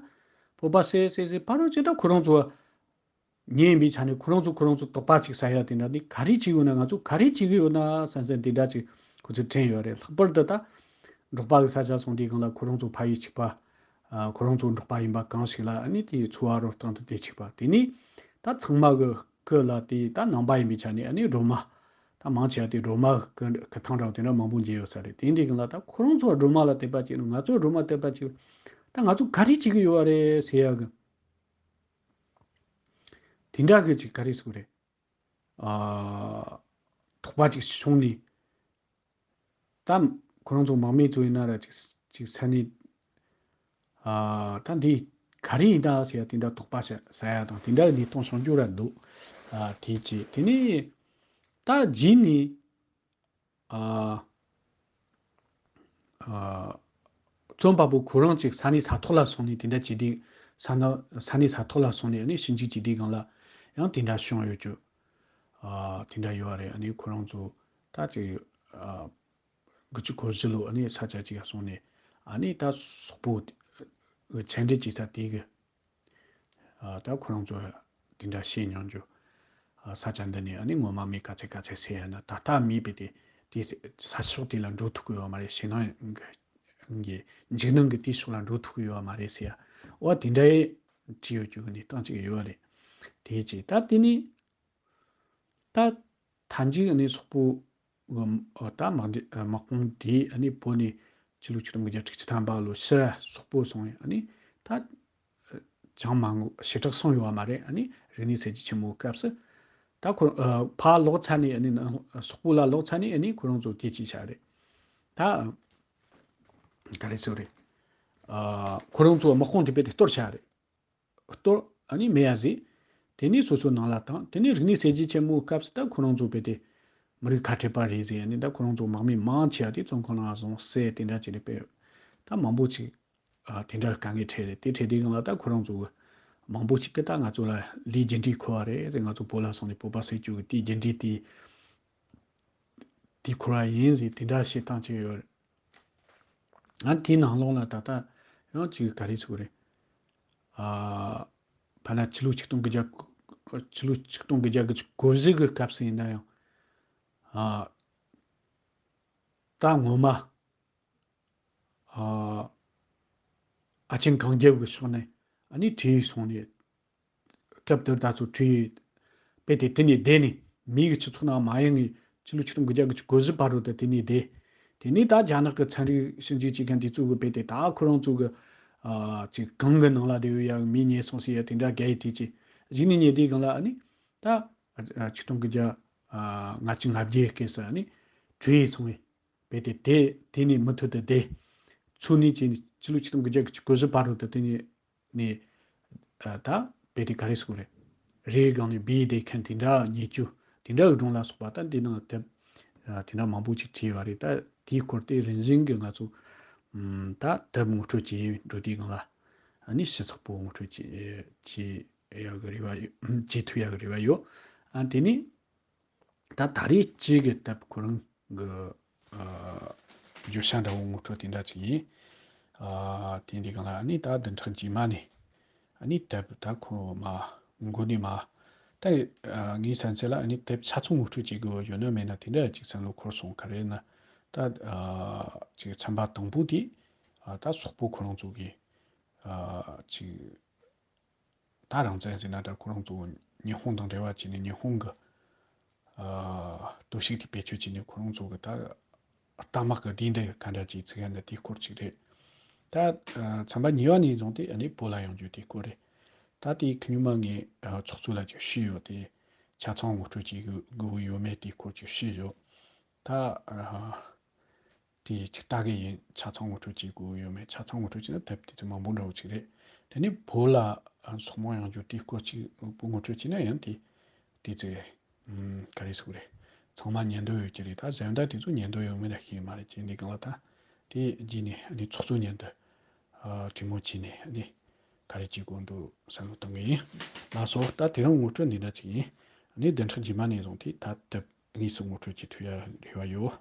བོད་པ་བསད་བསད་བསད། ཕ་རོལ་ཅིག་ད་ཁོ་རང་ཚོ་ཉེན་ཡིན་པའི་ཆ་ནས་ཁོ་རང་ཚོ་ཁོ་རང་ཚོ་དོགས་པ་ཅིག་ཟ་ཡ་དེ་འདྲ། འདི་ག་རེ་བྱེད་དགོས་ན། ང་ཚོ་ག་རེ་བྱེད་གི་ཡོད་ན་བསམ་བསམ་དེ་འདྲ་ཅིག་ཁོ་ཚོས་དྲན་ཡོད་རེད། ལྷག་པར་དུ་ད་འབྲོག་པ་གི་ས་ཆ་སོང་དུས་སྒང་ལ་ཁོ་རང་ཚོ་ཕ་ཡུལ་གཅིག་པ། ཨ་ཁོ་རང་ཚོ་འབྲོག་པ་ཡིན་པ་གང་ཞིག་ལ་ཨ་ནི་དེའི་འཚོ་བ་རོལ་སྟངས་དེ་དེ་གཅིག་པ། དེ་ནས་ད་ཚང་མ་གི་སྐུ་ལ་དེ་ད་ནང་པ་ཡིན་པའི་ཆ་ནས་ཨ་ནི་སྒྲོལ་མ། ད་མང་ཆེ་བ་དེ་སྒྲོལ་མ་གི་སྐུ་ཐང་འདྲ་བོ་དེ་འདྲ་མང་པོ་མཇལ་ཡོད་ས་རེད། དེ་འདྲའི་སྒང་ལ་ད་ཁོ་རང་ཚོ་སྒྲོལ་མ་ལ་དད་པ་བྱེད་ནོ། ང་ཚོ་སྒྲོལ་མ་དད་པ་བྱེད། ད་ང་ཚོ་ག་རེ་བྱེད་གི་ཡོད་པ་རེད་ཟེར་ཡ་གི། དེ་འདྲ་གི་ཅིག་ག་རེ་ཟེར་དགོས་རེད། ཨ། དོགས་པ་ཅིག་བྱུང་ནས། ད་ཁོ་རང་ཚོ་དམག་མི་ཚོ་ཡིན་ན་ར་ཅིག་ཅིག་ས་ནས། ཨ། ད་འདི་ག་རེ་ཡིན་ད་ཟེར་ཡ་དེ་འདྲ་དོགས་པ་ཟ་ཟ་ཡ་དང་དེ་འདྲ་གི་གནས་སྟངས་བྱུང་རྒྱུ་ར་འདུག་ཨ། དེ་བྱས། དེ་ནས་ད་རྗེས་ནས། ཨ། ཨ། རྩོམ་པ་པོ་ཁོ་རང་ཅིག་ས་གནས་ས་ཐོག་ལ་སོང་ནས་དེ་འདྲ་བྱེད་དུས། ས་ན་ས་གནས་ས་ཐོག་ལ་སོང་ནས་ཨ་ནི་ཞིབ་འཇུག་བྱེད་དུས་སྒང་ལ་ཡང་དེ་འདྲ་བྱུང་ཡོད་རྒྱུ། ཨ། དེ་འདྲ་ཡོད་རེད། ཨ་ནི་ཁོ་རང་ཚོ་ད་ཅིག་ཨ། དགུ་བཅུ་གོ་བཞི་ལོ་ཨ་ནི་ས་ཆ་ཅིག་ལ་སོང་ནས། ཨ་ནི་ད་སོག་པོ་གི་ཆེད་འདྲི་བྱེད་ས་དེ་གི། ཨ། ད་ཁོ་རང་ཚོ་དེ་འདྲ་བཤད་མྱོང་རྒྱུ། ཨ། ས་ཆ་འདི་ནས་ཨ་ནི་སྔོན་མ་མི་ག་ཚད་ག་ཚད་བསད་ཡ་ན་ད་ལྟ་མི་དཔེ་དེ་དེ་ས་ཕྱོགས་དེ་ལ་འགྲོ་ཐུབ་ཀྱི་ཡོད་མ་རེད། ཞེད་སྣང་གི་ གི་འཇིགས་སྣང་གི་དེའི་ཕྱོགས་ལ་འགྲོ་ཐུབ་ཀྱི་ཡོད་མ་རེད་ཟེར་ཡ། འོ་དེ་འདྲ་བྲིས་ཡོད་རྒྱུ་གི་གནས་སྟངས་ཅིག་ཡོད་རེད། དེ་བྱས་ད་དེ་ནས། ད་མཐའ་མཇུག་ཨ་ནི་སོག་པོ་གི་ད་དམག་འདི་དམག་དཔུང་དེ་ཨ་ནི་བོད་ནས་ཕྱི་ལོ་ཆིག་སྟོང་དགུ་བརྒྱ་དྲུག་ཅུ་ཐམ་པ་ལོ་ཕྱིར་སོག་པོ་སོང་བས་ཨ་ནི་ད་ཅང་མ་འགོ་ཞེ་དྲག་སོང་ཡོད་བ་མ་རེད། ཨ་ནི་རིག་གནས་གསར་བརྗེ་ཆེན་མོའི་སྐབས་སུ་ད་ཁོ་ཕར་ལོག་ཚར་ནས་ཨ་ནི་སོག་པོ་ལ་ལོག་ཚར་ནས་ཨ་ནི་ཁོ་རང་ཚོ་དེ་ཅིག་བྱ་རེད། ད་ག་རེ་ཟེར་རེད། ཁོ་རང་ཚོ་དམག་དཔུང་དེ་རྦད་དེ་གཏོར་བྱ་རེད། གཏོར་ཨ་ནི་མེད་ཡ་ཟིག་དེ་ནས་སོ་སོ་ནང་ལ་བཏང་། དེ་ནས་རིག་གནས་གསར་བརྗེ་ཆེན་མོའི་སྐབས་སུ་ད་ཁོ་རང་ཚོ་རྦད་དེ་མི་རིགས་ཁ་བྲལ་པ་རེད་ཟེར་ནས་ད་ཁོ་རང་ཚོ་དམག་མི་མང་ཆེ་བ་དེ་བཙོན་ཁང་ནང་བཟུང་བསད་དེ་འདྲ་བྱས་ནས་དཔེ་ད་མང་པོ་ཅིག་ཨ་དེ་འདྲ་དཀའ་ངལ་འཕྲད་རེད། དེ་འཕྲད་དུས་སྒང་ལ་ད་ཁོ་རང་ཚོ་གི་མང་པོ་ཅིག་གི་ད་ང་ཚོ་ལ་ལས་རྒྱུ་འབྲས་འཁོར་བ་རེད་ཟེར། ང་ཚོ་བོད་ལ་སོང་ནས་བོད་པ་བསད་རྒྱུ་གི་དེའི་རྒྱུ་འབྲས་དེ་དེ་འཁོར་བ་ཡིན་ཟེར་དེ་འདྲ་བཤད་སྟངས་ཅིག་ཡོད་རེད། ང་དེའི་ནང་ལོགས་ལ་ད་ལྟ་ཡང་ཅིག་ག་རེ་ཟེར་དགོས་རེད། ཨ། ཕ་ན་ཕྱི་ལོ་ཆིག་སྟོང་དགུ་བརྒྱ་ཕྱི་ལོ་ཆིག་སྟོང་དགུ་བརྒྱ་དགུ་བཅུ་གོ་བཞི་གི་སྐབས་སུ་ཡིན་ན་ཡང་། ཨ། ད་ངོ་མ། ཨ། ཨ་ཆེན་གངས་རྒྱབ་ཀྱི་ཕྱོགས་ནས་ཨ་ནི་བྲོས་སོང་ནས། སྐབས་དེར་ད་ཚོ་ཁྲིད་དཔེ་དེ་དེ་ནས་བསྡད་ནས་མི་གི་སྤྱི་ཚོགས་ནང་མ་ཡོང་ངས་ཕྱི་ལོ་ཆིག་སྟོང་དགུ་བརྒྱ་དགུ་བཅུ་གོ་བཞི་བར་དུ་དེ་དེ་ནས་བསྡད། དེ་ནས་ད་རྒྱ་ནག་གི་ཚན་རིག་ཞིབ་འཇུག་བྱེད་མཁན་དེ་ཚོ་གི་དཔེ་དེ་ད་ཁོ་རང་ཚོ་གི་ཨ་ཅིག་གངས་གི་ནང་ལ་བསྡད་ཡོད་ཡ་མི་ཉལ་སོང་ཟེར་ཡ་དེ་འདྲ་རྒྱ་ཡི་དེ་ཅི་གཞི་ནས་ཉལ་དེའི་སྒང་ལ་ཨ་ནི་ད་ཨ་ཆིག་སྟོང་དགུ་བརྒྱ་ཨ་ལྔ་བཅུ་ང་བརྒྱད་སྐབས་སུ་ཨ་ནི་བྲོས་སོང་བས་དཔེ་དེ་དེ་དེ་ནས་མུ་མཐུད་དུ་བསྡད། ཚུལ་ནས་ཅི་ཕྱི་ལོ་ཆིག་སྟོང་དགུ་བརྒྱ་དགུ་བཅུ་གོ་བཞི་བར་དུ་དེ་ནས། ནས་ཨ་ད་དཔེ་དེ་ག་རེ་ཟེར་དགོས་རེད། རེའི་སྒང་ནས་སྦས་བསྡད་མཁན་དེ་འདྲ་ཉེས་སྤྱོད་དེ་འདྲ་གི་སྒྲུང་ལ་སོགས་པ་ད་འདི་ནང་དེབ་ཨ་དེ་འདྲ་མང་པོ་ཅིག་བྲིས་པ་རེད། ད་དེའི་སྐོར་དེ་རིམ་བཞིན་གྱི་ང་ཚོ་ཨམ་ད་དེབ་ངོ་སྤྲོད་བྱེད་འགྲོ་དུས་སྒང་ལ་ཨ་ནི་སྤྱི་ཚོགས་པོ་ངོ་སྤྲོད་བྱེད་བྱེད་ཡག་གི་རེ་བ་ཡོད། བྱེད་ཐུབ་ཡག་གི་རེ་བ་ཡོད། ཨ་དེ་ནི། ད་ད་རེས་གཅིག་གི་དེབ་ཁོ་རང་གི་ཨ་བརྗོད་བྱ་འདྲ་བོ་ངོ་སྤྲོད་དེ་འདྲ་ཅིག་ཡིན། ཨ་དེ་འདི་གང་ལ་ཨ་ནི་ད་བདུན་ཕྲག་རྗེས་མ་ནས་ཨ་ནི་དེབ་ད་ཁོ་མ་འགོ་ནས་མ་ད་ཨ་ངའི་བསམ་ཚུལ་ལ་ཨ་ནི་དེབ་ཆ་ཚང་ངོ་སྤྲོད་བྱེད་དགོས་ཡོད་ན་མེད་ན་དེ་འདྲ་ཅིག་བསམ་བློ་འཁོར་སོང་། ག་རེ་ན་ད་ཨ་ཅིག་ཚན་པ་དང་པོ་དེ་ཨ་ད་སོག་པོ་ཁོ་རང་ཚོ་གི་ཨ་ཅིག་ད་རང་བཙན་ཟེར་ན་ད་ཁོ་རང་ཚོ་ཉི་ཧོང་དང་འབྲེལ་བ་བྱས་ནས་ཉི་ཧོང་གི་ཨ་སྟོབས་ཤུགས་དེ་བེད་སྤྱོད་བྱས་ནས་ཁོ་རང་ཚོ་གི་ད་རྟ་དམག་གི་སྡེ་འདི་ག་འདྲ་ཅིག་ཚུགས་ཡ་འདི་དེའི་སྐོར་ཅིག་རེད། ད་ཨ་ཚན་པ་གཉིས་པ་ནས་བཟུང་སྟེ་ཨ་ནི་བོད་ལ་ཡོང་རྒྱུ་དེའི་སྐོར་རེད། ད་དེའི་ཁ་ཉུང་མ་ངས་ཨ་ཚོགས་གཙོ་ལ་ཅིག་ཞུས་ཡོད་དེ་ཆ་ཚང་ངོ་སྤྲོད་བྱེད་དགོས་ཡོད་མེད་དེའི་སྐོར་ཅིག་ཞུས་ཡོད། ད་ཨ། དེ་ཅིག་ལྟ་གི་ཡིན། ཆ་ཚང་ངོ་སྤྲོད་བྱེད་དགོས་ཡོད་མེད། ཆ་ཚང་ངོ་སྤྲོད་བྱས་ན་དེབ་དེ་ཚོ་མང་པོ་འདྲ་བོ་ཅིག་རེད། དེ་ནས་བོད་ལ་ཨ་སོག་མང་ཡོང་རྒྱུ་དེའི་སྐོར་ཅིག་ངོ་སྤྲོད་བྱས་ན་ཡང་དེ་དེ་ཚོ་ཨམ་ག་རེ་ཟེར་དགོས་རེད། ཚང་མ་ཉན་འདོད་ཡོད་ཀྱི་རེད། ད་གཞན་དག་དེ་ཚོ་ཉན་འདོད་ཡོད་མེད་ལ་ཤེས་ཀྱི་མ་རེད། ཅེས་འདི་གང་ལ་ད་དེ་རྗེས་ནས་ཨ་ནི་ཚོགས་གཙོ་མཉམ་དུ་ཨ་གྲོས་མོལ་བྱས་ནས་ཨ་ནི་ག་རེ་བྱེད་དགོས་འདུག་བསམ་བློ་གཏོང་གི་ཡིན། ལགས་སོ། ད་དེ་རིང་ངོ་སྤྲོད་འདི་འདྲ་ཅིག་ཡིན། ཨ་ནི་བདུན་ཕྲག་རྗེས་མ་ནས་བཟུང་སྟེ་ད་དེབ་དངོས་སུ་ངོ་སྤྲོད་བྱེད་ཐུབ་ཡ་རེ་བ་ཡོད།